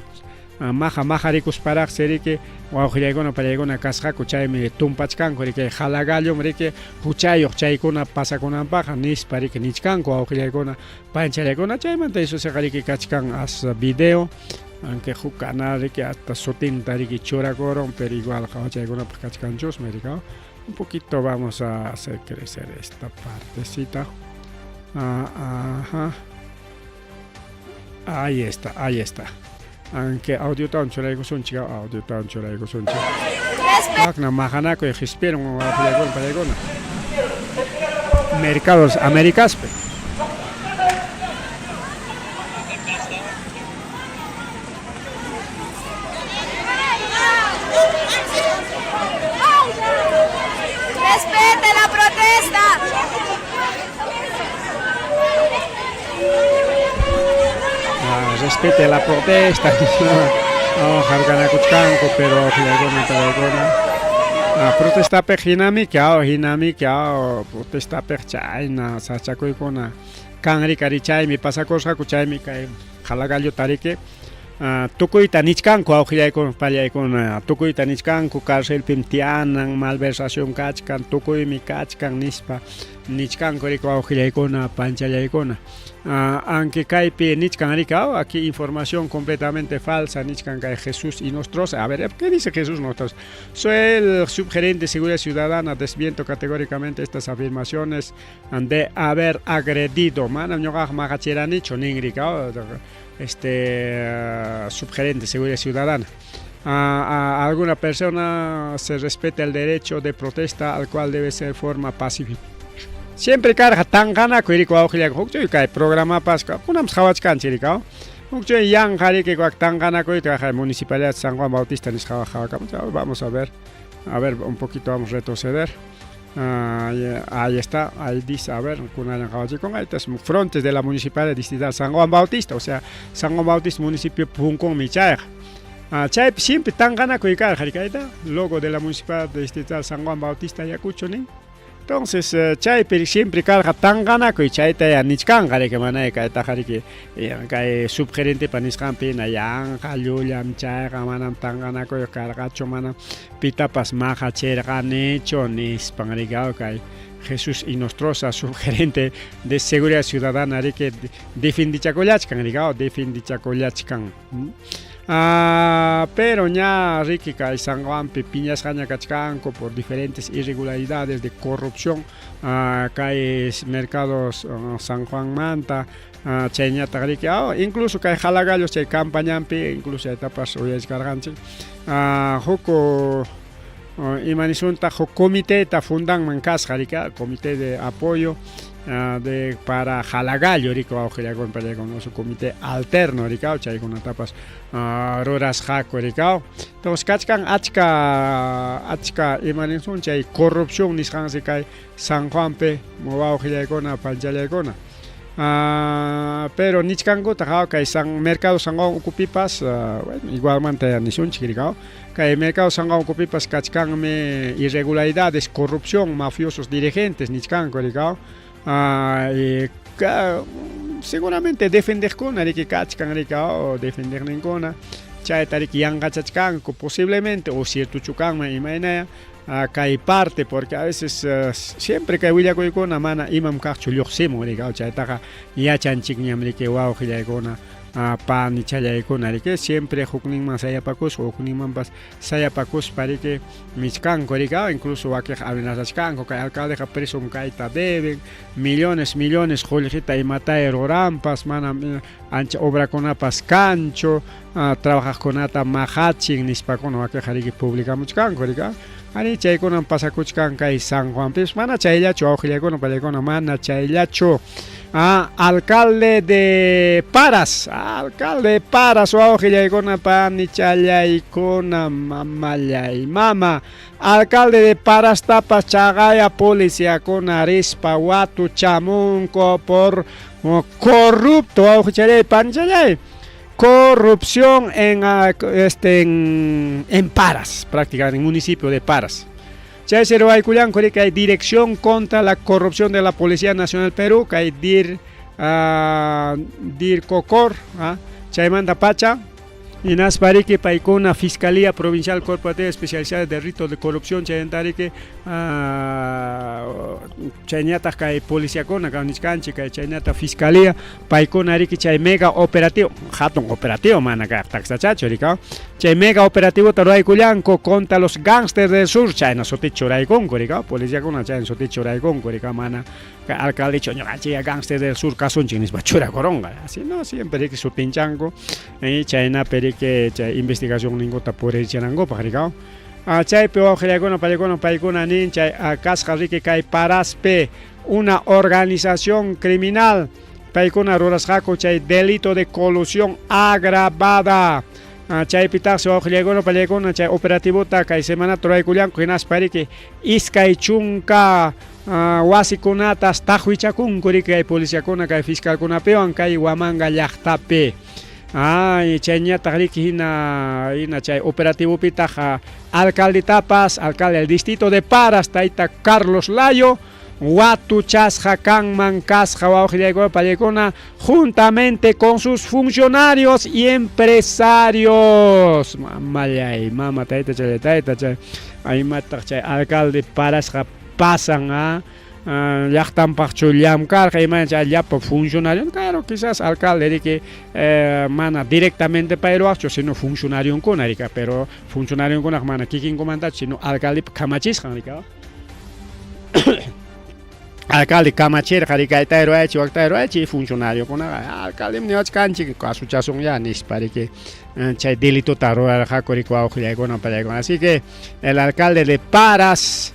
maqa maqarikusparaqsi riki wawqillaykuna pallaykuna kasqaku chaymi tumpachkanku riki jalagallum riki huchayuq chaykuna pasakunanpaqqa nispa riki nichkanku wawqillaykuna panchallaykuna chaymanta isusiqa riki kachkan as video aunque huk canal riki hasta sutinta riki churakurun pero igual qawachaykunapaq kachkanchusmi riki un poquito vamos a hacer crecer esta partecita. Ajá. Ahí está, ahí está. Aunque audiotawan churaykusunchik, audiotawan churaykusunchik. Wakna maqanakuy qispirun wawqillaykuna pallaykuna. Mercados Américaspi. ¡Respete la protesta! Ah, respete la protesta. Oh, harkanakuchkanku, pero wawqillaykuna pallaykuna. Ah, protestapiq hinamiki, aw, hinamiki, aw, protestapiq chayna sachakuykuna kan rikari chaymi pasakusqaku chaymi kay jalagallota riki tukuyta nichkanku wawqillaykuna pallaykuna tukuyta nichkanku carcelpim tiyanan malversación kachkan tukuymi kachkan nispa nichkanku riki wawqillaykuna panchallaykuna. Aunque kaypi nichkan riki aquí información completamente falsa nichkan kay Jesús Inostroza. A ver, ¿qué dice Jesús Inostroza? Soy el subgerente de Seguridad Ciudadana, desmiento categóricamente estas afirmaciones de haber agredido. Manam ñuqaqa maqachiranichu nin riki este subgerente de Seguridad Ciudadana. A alguna persona se respeta el derecho de protesta al cual debe ser forma pacífica. Siempre karqa tanqanakuy riki wawqillakuna hukchuy kay programapas kunanpas qhawachkanchik riki hukchuy yanqa riki wak tanqanakuyta kay Municipalidad San Juan Bautista nisqa qhawakamun. Vamos a ver, un poquito vamos a retroceder. Ahí está, ahí dice, a ver, kunallan qhawachikunqa, ahí está, frontes de la Municipalidad Distrital San Juan Bautista, o sea, San Juan Bautista municipio punkunmi chayqa. Chaypi siempre tanqanakuy karqa riki, ahí está, logo de la Municipalidad Distrital San Juan Bautista Ayacucho nin. Entonces, chaypi siempre karqa tanqanakuy chayta ya nichkanqa riki manay kaytaqa riki kay subgerentepa nisqanpi hina yanqa llullam chayqa manam tanqanakuy karqachu manam pitapas maqachirqanichu nispan riki kay Jesús Inostroza subgerente de Seguridad Ciudadana riki defendichakullachkan riki defendichakullachkan. Pero ña riki kay San Juanpi piñasqaña kachkanku por diferentes irregularidades de corrupción kay mercados San Juanmanta chayñataq riki incluso kay Jalagallos chay campañanpi incluso chaytapas uyarichkarqanchik huk ima nisuntaq huk comiteta fundanman kasqa riki comité de apoyo de para Jalagallo riki wawqillaykuna pallaykuna su comité alterno riki chaykunatapas rurasqaku riki. Entonces kachkan achka achka ima nisun chay corrupción nisqansi kay San Juanpi wawqillaykuna panchallaykuna. Pero nichkankutaq kay San Mercado San Juan ukupipas bueno igualmanta nisunchik riki kay Mercado San Juan ukupipas kachkanmi irregularidades, corrupción, mafiosos dirigentes nichkanku riki. Seguramente defendeqkuna riki kachkan riki defendeqninkuna chayta riki yanqachachkanku posiblemente o ciertochu kanman imaynaya kay parte porque a veces siempre kay willakuykuna mana imam kaqchu lluqsimun riki chaytaqa yachanchikñam riki wawqillaykuna panichallaykuna riki siempre hukninman sayapakuspa hukninmanpas sayapakuspa riki michkanku riki incluso wakiqa amenazachkanku kay alcaldeqa preso kayta deben millones millones qullqita imatay ruranpas manam ancha obrakunapas kanchu trabajaqkunata maqachin nispakuna wakiqa riki publicamuchkanku riki ari chaykunam pasakuchkan kay San Juanpipas mana chayllachu wawqillaykuna pallaykuna mana chayllachu. Ah, alcalde de Paras, alcalde de Paras, wawqillaykuna, panichallaykuna, mamallay, mama, alcalde de Parastapas chaqaya policiakuna rispa watuchamunku por corrupto, wawqichallay, panichallay. Corrupción en, ah, este, en Paras, prácticamente en el municipio de Paras. Chaysi ruwaykullanku kay Dirección contra la Corrupción de la Policía Nacional Perú, kay DIR, DIRCOCOR, chaymanta pacha, hinaspa riki paykuna Fiscalía Provincial Corporativa Especializada de Ritos de Corrupción, chaymanta riki chayñataq kay policiakuna kawnichkanchik kay chaynata Fiscalía, paykuna riki chay mega operativo, hatun operativo mana kaq taksachachu riki, chay mega operativota ruwaykullanku contra los gangsters del sur, chayna suticha churaykunku riki, policiakuna chayna suticha churaykunku riki, mana kay alcaldechu ñuqanchik gangsters del sur kasunchik nispa churakurunqa, así no, siempre riki sutinchanku, chaynapi riki chay investigación ninkuta purichinankupaq riki. Chaypi wawqillaykuna paykuna paykuna nin chay kasqa riki kay Paraspi una organización criminal, paykuna rurasqaku chay delito de colusión agravada. Chaypitaqsi wawqillaykuna pallaykuna chay operativota kay semanata ruraykullanku hinaspa riki 20 wasikunatas taqwichakunku riki kay policiakuna kay fiscalkunapiwan kay Huamanga llaqtapi. Ay, chayñataq riki hina hina chay operativopitaq alcaldetapas, alcalde del distrito de Paras, tayta Carlos Layo, watuchasqa kanman kasqa wawqillaykuna pallaykuna juntamente con sus funcionarios y empresarios. Mamallay, mama tayta chay tayta chay aymataq chay alcalde Parasqa pasan llaqtanpaqchu llamkarqa imana chay llapa funcionario, claro, quizás alcalde riki mana directamente pay ruwaqchu, sino funcionarionkuna riki, pero funcionarionkunaqa mana kikinkumantachu, sino alcaldepa kamachisqan riki. Alcalde kamachirqa riki kayta ruwaychik wakta ruwaychik, funcionariokunaqa alcaldem niwachkanchik kasuchasunya nispa riki chay delitota rurarqaku riki wawqillaykuna pallaykuna. Así que el alcalde de Paras,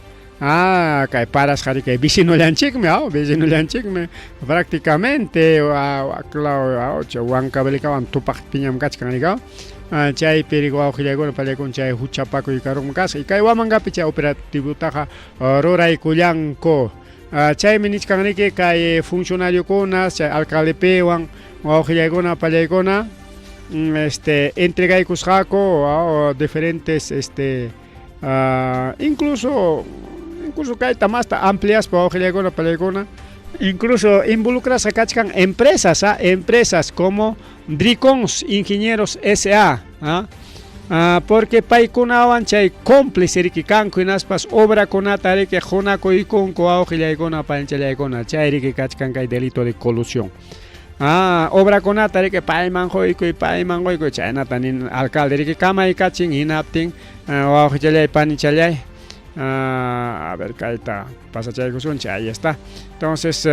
kay Parasqa riki vecinollanchikmi, vecinollanchikmi prácticamente, waklaw Huancavelicawan tupaq piñam kachkan riki. Chaypi riki wawqillaykuna pallaykuna chay huchapakuy karunman kasqa y kay Huamangapi chay operativotaqa ruraykullanku. Chaymi nichkan riki kay funcionariokuna chay alcaldepiwan wawqillaykuna pallaykuna entregaykusqaku diferentes incluso kayta masta ampliaspa wawqillaykuna pallaykuna, incluso involucrasqa kachkan empresas, empresas como Dricons Ingenieros S.A., porque paykunawan chay cómplice riki kanku hinaspas obrakunata riki qunakuykunku wawqillaykuna panchallaykuna, chay riki kachkan kay delito de colusión. Obrakunata riki payman quykuy, payman quykuy, chaynata nin alcalde riki kamaykachin hinaptin wawqichallay panichallay, a ver kayta pasachaykusunchik, ahí está. Entonces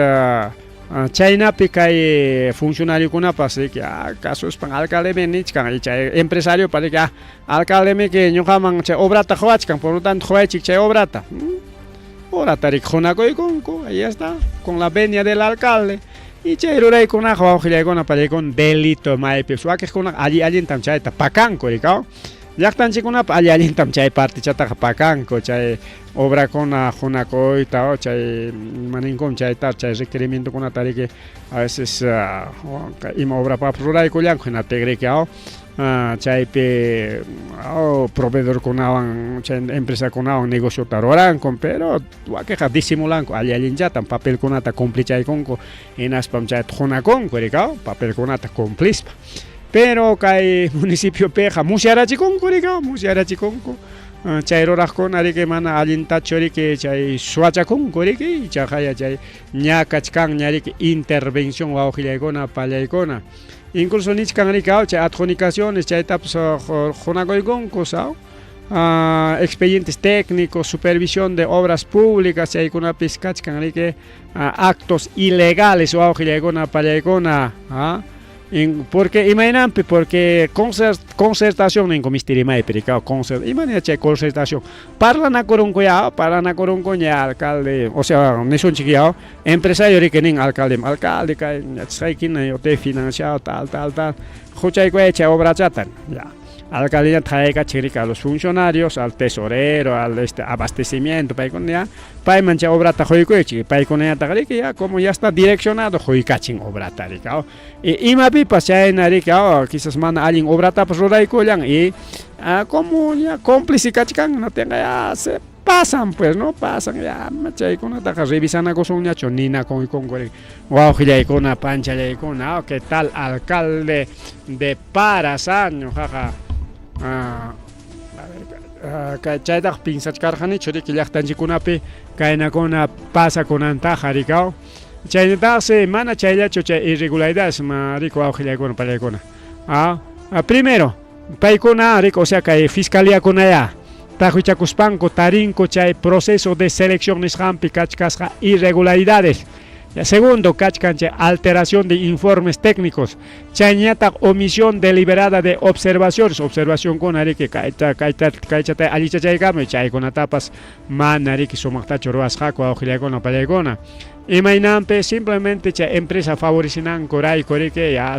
chaynapi kay funcionariokunapas riki kasuspan alcaldemi nichkan y chay empresariopa riki alcaldemiki ñuqaman chay obrata quwachkan, por lo tanto quwaychik chay obrata. Obrata riki qunakuykunku, ahí está, con la venia del alcalde. Y chay ruraykunaqa wawqillaykuna pallaykuna delito maypipas wakiqkunaqa alli allintam chayta pakanku riki. Llaqtanchikkunapa alli allintam chay partichataqa pakanku chay obrakuna qunakuyta chay imaninkum chayta chay requerimientokunata riki a veces ima obrapapas ruraykullanku hinaptin riki chaypi proveedorkunawan chay empresakunawan negociota ruranku, pero wakiqa disimulanku alli allinllatam papelkunata cumplichaykunku hinaspam chayta qunakunku riki papelkunata cumplispa. Pero kay municipiopiqa musyarachikunku riki, musyarachikunku chay ruraqkuna riki mana allintachu riki chay suwachakunku riki, ichaqa chay ña kachkanña riki intervención wawqillaykuna pallaykuna. Incluso nichkan riki chay adjudicaciones chaytapas qunakuykunku expedientes técnicos, supervisión de obras públicas, chaykunapis kachkan riki actos ilegales wawqillaykuna pallaykuna. Porque imaynanpi, porque concertación ninku misti rimaypi rikaw, concert, imanina chay concertación, parlanakurunku ya, parlanakurunku ña alcalde, o sea, nisunchik ya, empresario riki nin alcalde, alcalde kay yachasqaykina yo te he financiado tal, tal, tal, huchayku chay obrachata, ya. Alcalde ya thaykachin riki a los funcionarios, al tesorero, al abastecimiento, paykuna ya, payman chay obrata quykuychik, paykunañataq riki ya, como ya está direccionado, quykachin obrata riki, y imapipas chayna riki, quizás mana allin obratapas ruraykullan, y como ya cómplice kachkan, no tenga ya, se pasan pues, ¿no? Pasan ya, chaykunataqa revisanakusunñachu ninakuykunku riki, wawqillaykuna, panchallaykuna, ¿qué tal alcalde de Paras, ñuqaqa, a ver, chaytaqa pinsachkarqanichu riki llaqtanchikkunapi kaynakuna pasakunantaqa rikaw, chaynataqsi mana chayllachu chay irregularidades ma riku wawqillaykuna, pallaykuna, primero, paykuna riku, o sea, kay fiscaliakunaya taqwichakuspanku tarinku chay proceso de selección nisqanpi kachkasqa irregularidades. Ya, segundo, kachkan chay alteración de informes técnicos, chayñataq omisión deliberada de observaciones, observacionkuna riki kayta, kayta, kaychata allichachaykamuy, chaykunatapas mana riki sumaqtachu ruwasqaku wawqillaykuna, pallaykuna. Imaynanpi simplemente chay empresa favorecinankurayku riki ya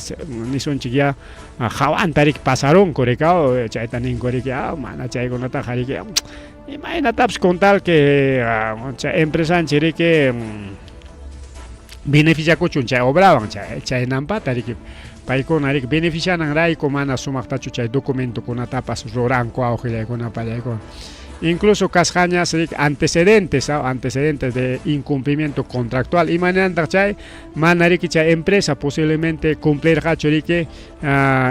nisunchik ya hawanta riki pasarunku rikaw, chayta ninku riki, mana chaykunataqa riki imaynatapas con tal que chay empresanchik riki beneficiakuchun chay obrawan, chaynampata riki paykuna riki beneficiananrayku mana sumaqtachu chay documentokunatapas ruranku wawqillaykuna, pallaykuna. Incluso kasqañas riki antecedentes, antecedentes de incumplimiento contractual. Imaynantaq chay mana riki chay empresa posiblemente cumplirqachu riki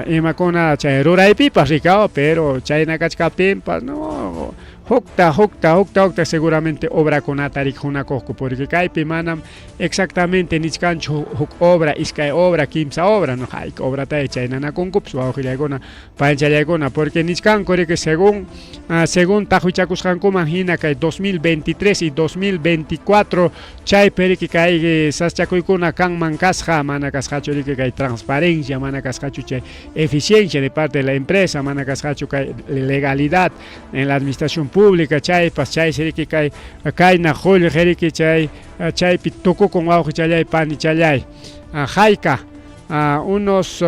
imakuna chay ruraypipas rikaw, pero chayna kachkaptinpas no, hukta, hukta, hukta, hukta seguramente obrakunata riki hunakuqku, porque kaypi manam exactamente nichkanchu huk obra, iskay obra, kimsa obra, no, hayka obrata chaynanakunkupas wawqillaykuna, panchallaykuna, porque nichkanku riki según según taqwichakusqankuman hina kay 2023 y 2024 chaypi riki kay saschakuykuna kanman kasqa, mana kasqachu riki kay transparencia, mana kasqachu chay eficiencia de parte de la empresa, mana kasqachu kay legalidad en la administración pública, chaypas chaysi riki kay kayna qullqi riki chay chaypi tukukun wawqichallay, panichallay, hayka unos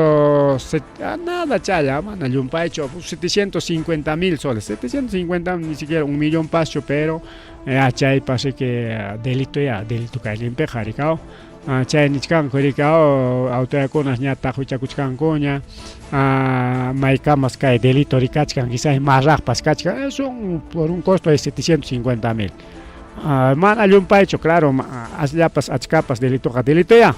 nada challa, mana llumpaychu, 750,000 soles, 750 ni siquiera un millón paschu, pero chaypas riki delito ya, delito kayninpiqa rikaw, chay nichkanku rikaw, autoridadkunas ña taqwichakuchkankuña, maykamas kay delito rikachkan, quizás masraqpas kachkan, es un, por un costo de 750,000. Mana llumpaychu, claro, asllapas achkapas delitoqa delito ya.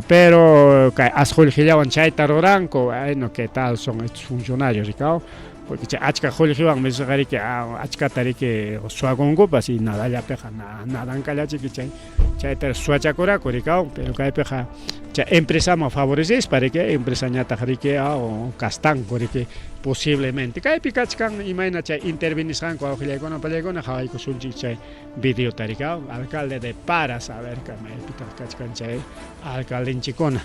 Pero kay as qullqillawan chayta ruranku, bueno, ¿qué tal son estos funcionarios, rikaw? Porque chay achka qullqiwan misqa riki achkata riki suwakunkupas y nadallapiqa nadankallachiki chay chayta suwachakuraku rikaw, pero kaypiqa chay empresaman favorecespa riki, empresañataq riki kastanku riki posiblemente. Kaypi kachkan imayna chay intervenisqanku wawqillaykuna, pallaykuna, qhawaykusunchik chay videota rikaw, alcalde de Paras, a ver maypitaq kachkan chay alcaldenchikuna.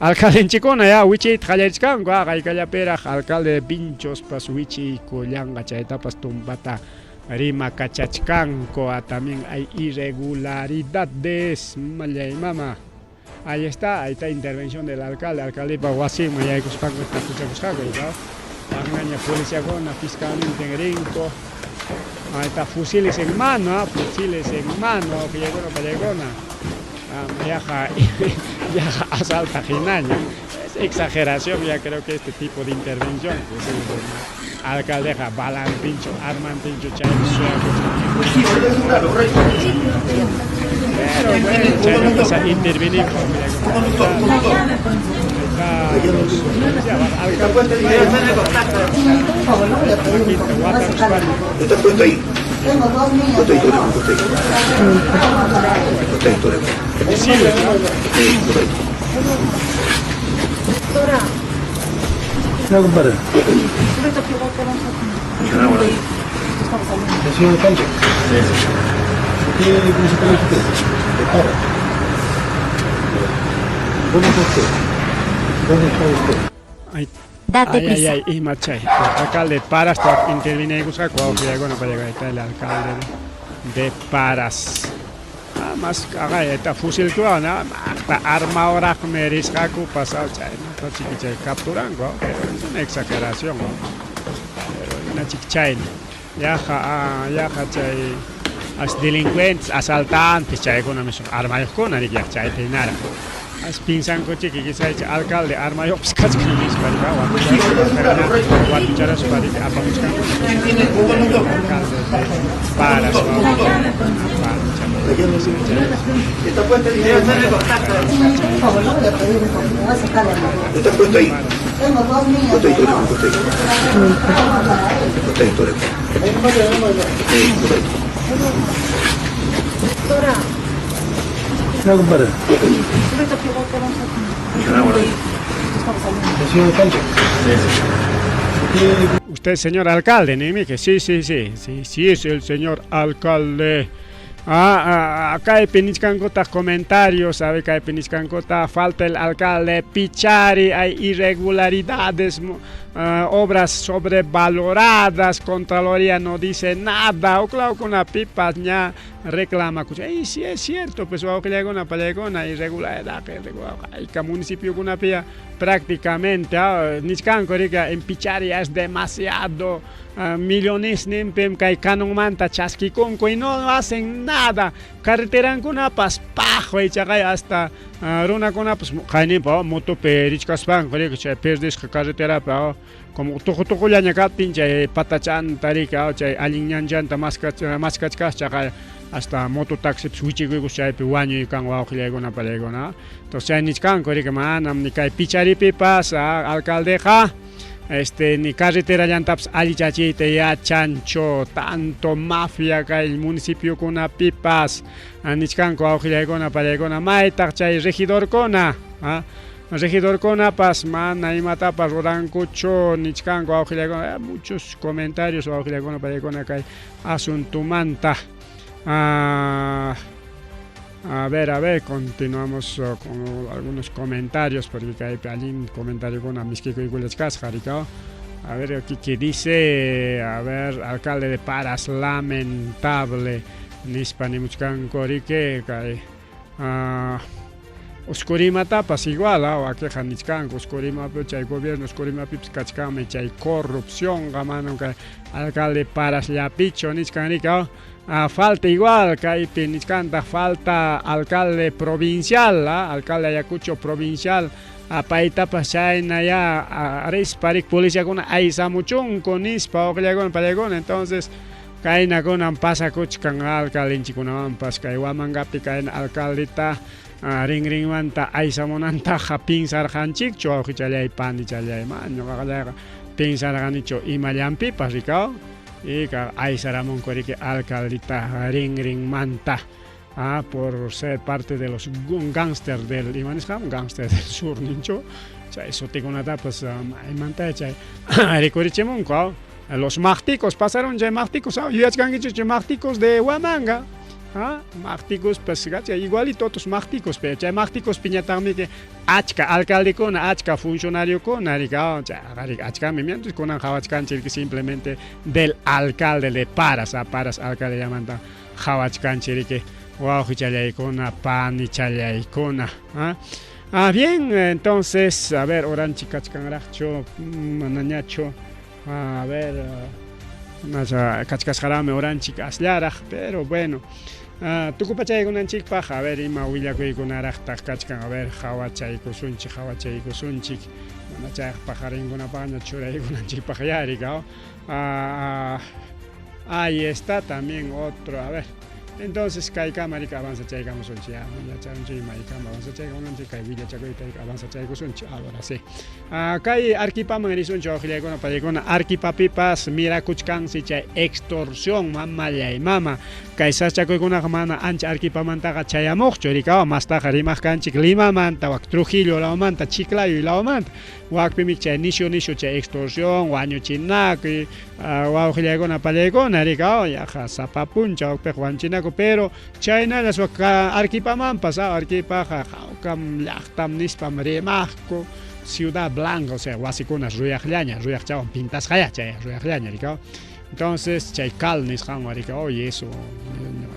Alcaldenchikuna ya wichiyta qallarichkanku, qaykallapiraq alcalde de Vinchospas wichiykullanqa chaytapas tumpata rimakachachkanku, también hay irregularidades, mallay mama. Ahí está intervención del alcalde, alcaldepa wasinman yaykuspanku tapuchakusqaku, rikaw. Pangaña policiakuna fiscalmente rinku. Ahí está, fusiles en mano, fusiles en mano, wawqillaykuna, pallaykuna. Yaqa, yaqa asalta hinaña. Es exageración, ya creo que este tipo de intervención, pues, alcaldeja balantincho, armantincho, chay Pero bueno, chay empieza a intervenir. Está puesto ahí. Puesto ahí, puesto ahí. Puesto ahí, puesto ahí. No, compadre. El señor alcalde. ¿Qué cómo se llama usted? De Para. ¿Cómo está usted? ¿Dónde está usted? Ay, Date ay, ay, prisa. ay, ima chay. Alcalde Paras, intervinaykusqaku wawqillaykuna payqa el alcalde de Paras. Ah, mas aqay fusilkuwan maqta armawaraqmi risqaku pasado chaynata chiki chay capturanku, pero es una exageración, pero una chikchayna. Yaqa yaqa chay as delincuentes, asaltantes chaykuna mismo armayuqkuna riki chayta hinaraq. As pinsanku chiki quizá chay alcalde armayuqpas kachkan nispa watucharaspa riki apamuchkanku. Alcalde de Paras. Está puesto ahí. Está puesto ahí. Puesto ahí, puesto ahí. Puesto ahí, puesto ahí. No, compadre. El señor alcalde. Usted, señor alcalde, ¿no? Que sí, sí, sí, sí, sí es el señor alcalde. Acá hay pinichcancota comentarios, ¿sabe? Acá hay pinichcancota, falta el alcalde Pichari, hay irregularidades, obras sobrevaloradas, Contraloría no dice nada, o claro, con la pipa ya reclama. Y sí es cierto, pues, o que llega una palegona, irregularidad, irregularidad, que municipio con una pía prácticamente, nichcanco, rica, en Pichari es demasiado. Millones nimpim kay kanunmanta chaskikunku y no hacen nada. Carreterankunapas pajo ichaqay hasta runakunapas qaynimpa motopi richkaspanku riki chay perdisqa carreterapi como tuqu tuqullaña kaptin chay patachanta riki chay allin ñanchanta maskachkas chaqay hasta mototaxipis wichikuykus chaypi wañuykan wawqillaykuna palaykuna. Entonces chay nichkanku riki manam ni kay Picharipipas alcaldeqa ni carretera llantapas allichachiyta yachanchu, tanto mafia kay municipiokunapipas nichkanku wawqillaykuna palaykuna maytaq chay regidorkuna, regidorkunapas mana imatapas rurankuchu nichkanku wawqillaykuna, muchos comentarios wawqillaykuna palaykuna kay asuntumanta. A ver, continuamos con algunos comentarios, porque hay allí comentario con miskikuykulachkasqa, Ricardo. A ver, aquí que dice, a ver, alcalde de Paras, lamentable, nispa nimuchkanku riki, kay, Oscurimatapas igual, wakiqa nichkanku, Oscurimapi chay gobierno Oscurimapipis kachkanmi chay corrupción, manam kay alcalde Paras llapicho nichkan riki, falta igual, kaypi nichkanta falta alcalde provincial, alcalde Ayacucho provincial, paytapas chayna ya rispa rik policiakuna aysamuchunku nispa waqllakuna pallaykuna, entonces kaynakunan pasakuchkan alcaldenchikunawanpas kay Huamangapi kayna alcaldeta rinrinmanta aysamunantaqa pinsarqanchikchu wawqichallay panichallay, man ñuqaqallayqa pinsarqanichu imallanpipas rikaw. Y aysaramunku riki alcaldita rinrinmanta por ser parte de los gánster del ima nisqam gánster del sur ninchu chay sutikunatapas maymanta chay rikurichimunku. Los maqticos pasaron chay maqticos, yuyachkankichu chay maqticos de Huamanga. Maqticos pues igualito otros maqticos, pero chay maqticos piñataqmi que achka alcaldekuna, achka funcionariokuna rika, chay achkami mientras kunan qhawachkanchik simplemente del alcalde de Paras, Paras alcalde llamanta qhawachkanchik riki wawqichallaykuna panichallaykuna. Bien, entonces, a ver, oranchik kachkanraqchu, manañachu, a ver, kachkasqaraqmi oranchik asllaraq, pero bueno. Tukupachaykunanchikpaq, a ver, ima willakuykunaraqtaq kachkan, a ver, qhawachaykusunchik, qhawachaykusunchik, mana chayaq paqarinkunapaqña churaykunanchikpaq ya, rika. Ahí está también otro, a ver. Entonces, kaykama rika avanzachaykamusunchik, ya, yachanchik maykama avanzachaykamunanchik, kay willachakuyta rika avanzachaykusunchik, ahora sí. Kay Arquipaman risunchik, wawqillaykuna, pallaykuna, Arquipapipas mirakuchkansi chay extorsión, mamallay mama, kay sasachakuykunaqa mana ancha Arquipamantaqa chayamuqchu, rika, mastaqa rimaq kanchik Limamanta, wak Trujillo lawmanta, Chiclayo lawmanta, wakpimi chay nishu nishu chay extorsión, wañuchinakuy, wawqillaykuna, pallaykuna, rika, yaqa sapa puncha wakpiqa wañuchinaku, pero chaynallas wak Arquipamanpas, Arquipaqa hawkam llaqtam nispam rimaqku, Ciudad Blanca, o sea, wasikuna ruyaqllaña, ruyaqchawan pintasqaya chay ruyaqllaña rikaw. Entonces chay cal nisqanwan rikaw yeso,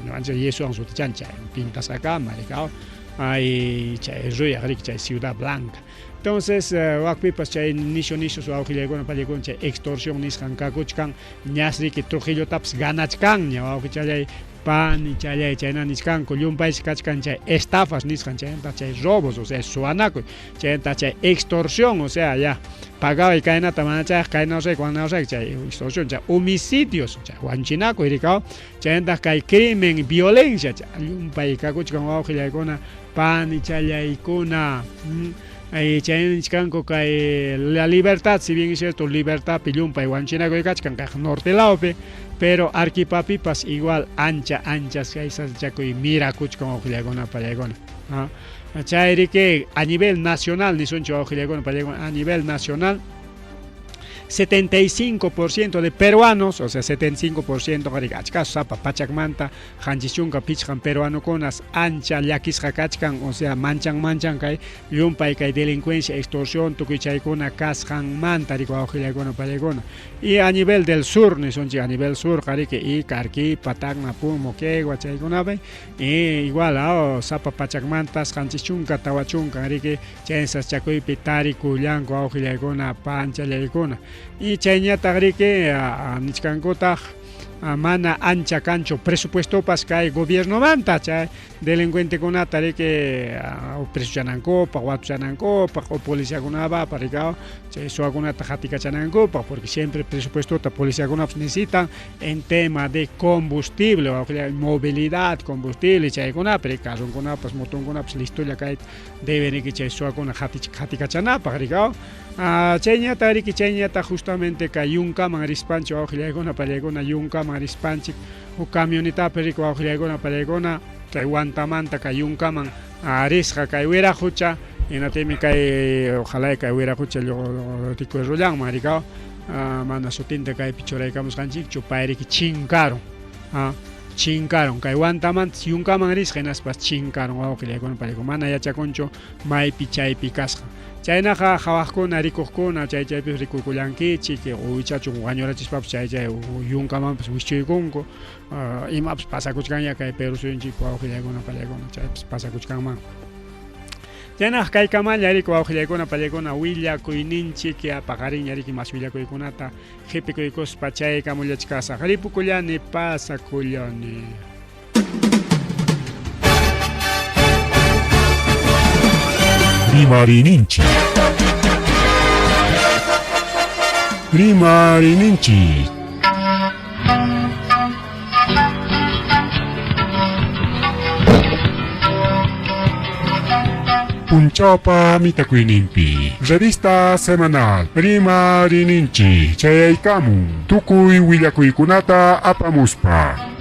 ñuqanchik yesowan sutichan chay pintasqakama rikaw. Ay chay ruyaq riki chay Ciudad Blanca. Entonces wakpipas chay nishu nishus wawqillaykuna pallaykuna chay extorsión nisqan kakuchkan, ñas riki Trujillotapas ganachkanña wawqichallay panichallay chayna nichkanku, llumpaysi kachkan chay estafas nisqan, chaymanta chay robos, o sea, suwanakuy, chaymanta chay extorsión, o sea, ya pagaway kaynata mana chayqa kayna rurayki wana rurayki chay extorsión, chay homicidios, chay wañuchinakuy rikaw, chaymanta kay crimen, violencia, chay llumpay kakuchkan wawqillaykuna panichallaykuna. Chay nichkanku kay la libertad, si bien es cierto, libertadpi llumpay wañuchinakuy kachkan kaq norte lawpi, pero Arequipapipas igual ancha ancha chay sasachakuy mirakuchkan wawqillaykuna pallaykuna. Chay riki a nivel nacional nisunchik wawqillaykuna pallaykuna, a nivel nacional 75% de peruanos, o sea 75% qari achka sapa pachakmanta 75 peruanokunas ancha llakisqa kachkan, o sea manchan manchan kay llumpay kay delincuencia, extorsión tukuy chaykuna kasqanmanta riki wawqillaykuna pallaykuna. Y a nivel del sur nisunchik, a nivel sur qariki y Arequipa, Tacna, Puno, Moquegua chaykunapi y igual sapa pachakmanta 74 riki chay sasachakuypi tarikullanku wawqillaykuna panchallaykuna. Y chayñataq riki nichkankutaq mana ancha kanchu presupuestopas kay gobiernomanta chay delincuentekunata riki presuchanankupaq, watuchanankupaq o policiakunapaq rikaw chay suwakunata qatikachanankupaq, porque siempre presupuestota policiakunapas necesitan en tema de combustible, movilidad, combustible chaykunapi riki carronkunapas, motonkunapas listolla kayta deben riki chay suwakuna qatikachanapaq rikaw. Chayñata riki chayñata justamente kay yunkaman rispanchik wawqillaykuna pallaykuna yunkaman rispanchik huk camionetapi riki wawqillaykuna pallaykuna chay Huantamanta kay yunkaman risqa kay Wiraqucha, hinaptinmi kay ojalá kay Wiraqucha rikurullanman rikaw, mana sutinta kaypi churaykamusqanchikchu, pay riki chinkarun, chinkarun kay Huantamanta yunkaman risqa hinaspas chinkarun wawqillaykuna pallaykuna, mana yachakunchu maypi chaypi kasqa. Chaynaqa qhawaqkuna rikuqkuna chay chaypi rikukullankichik, uwichachun wañurachispapas chay chay yunkamanpas wischuykunku, imapas pasakuchkanña kay Perú suyunchikpi wawqillaykuna pallaykuna chaypas pasakuchkanman. Chaynaqa kaykamalla riki wawqillaykuna pallaykuna willakuyninchik paqarinña riki mas willakuykunata qhipikuykuspa chaykamullachkasaq. Ripukullani pasakullani. Rimarininchik. Rimarininchik. Punchawpa mitakuyninpi. Revista semanal Rimarininchik chayaykamun tukuy willakuykunata apamuspa.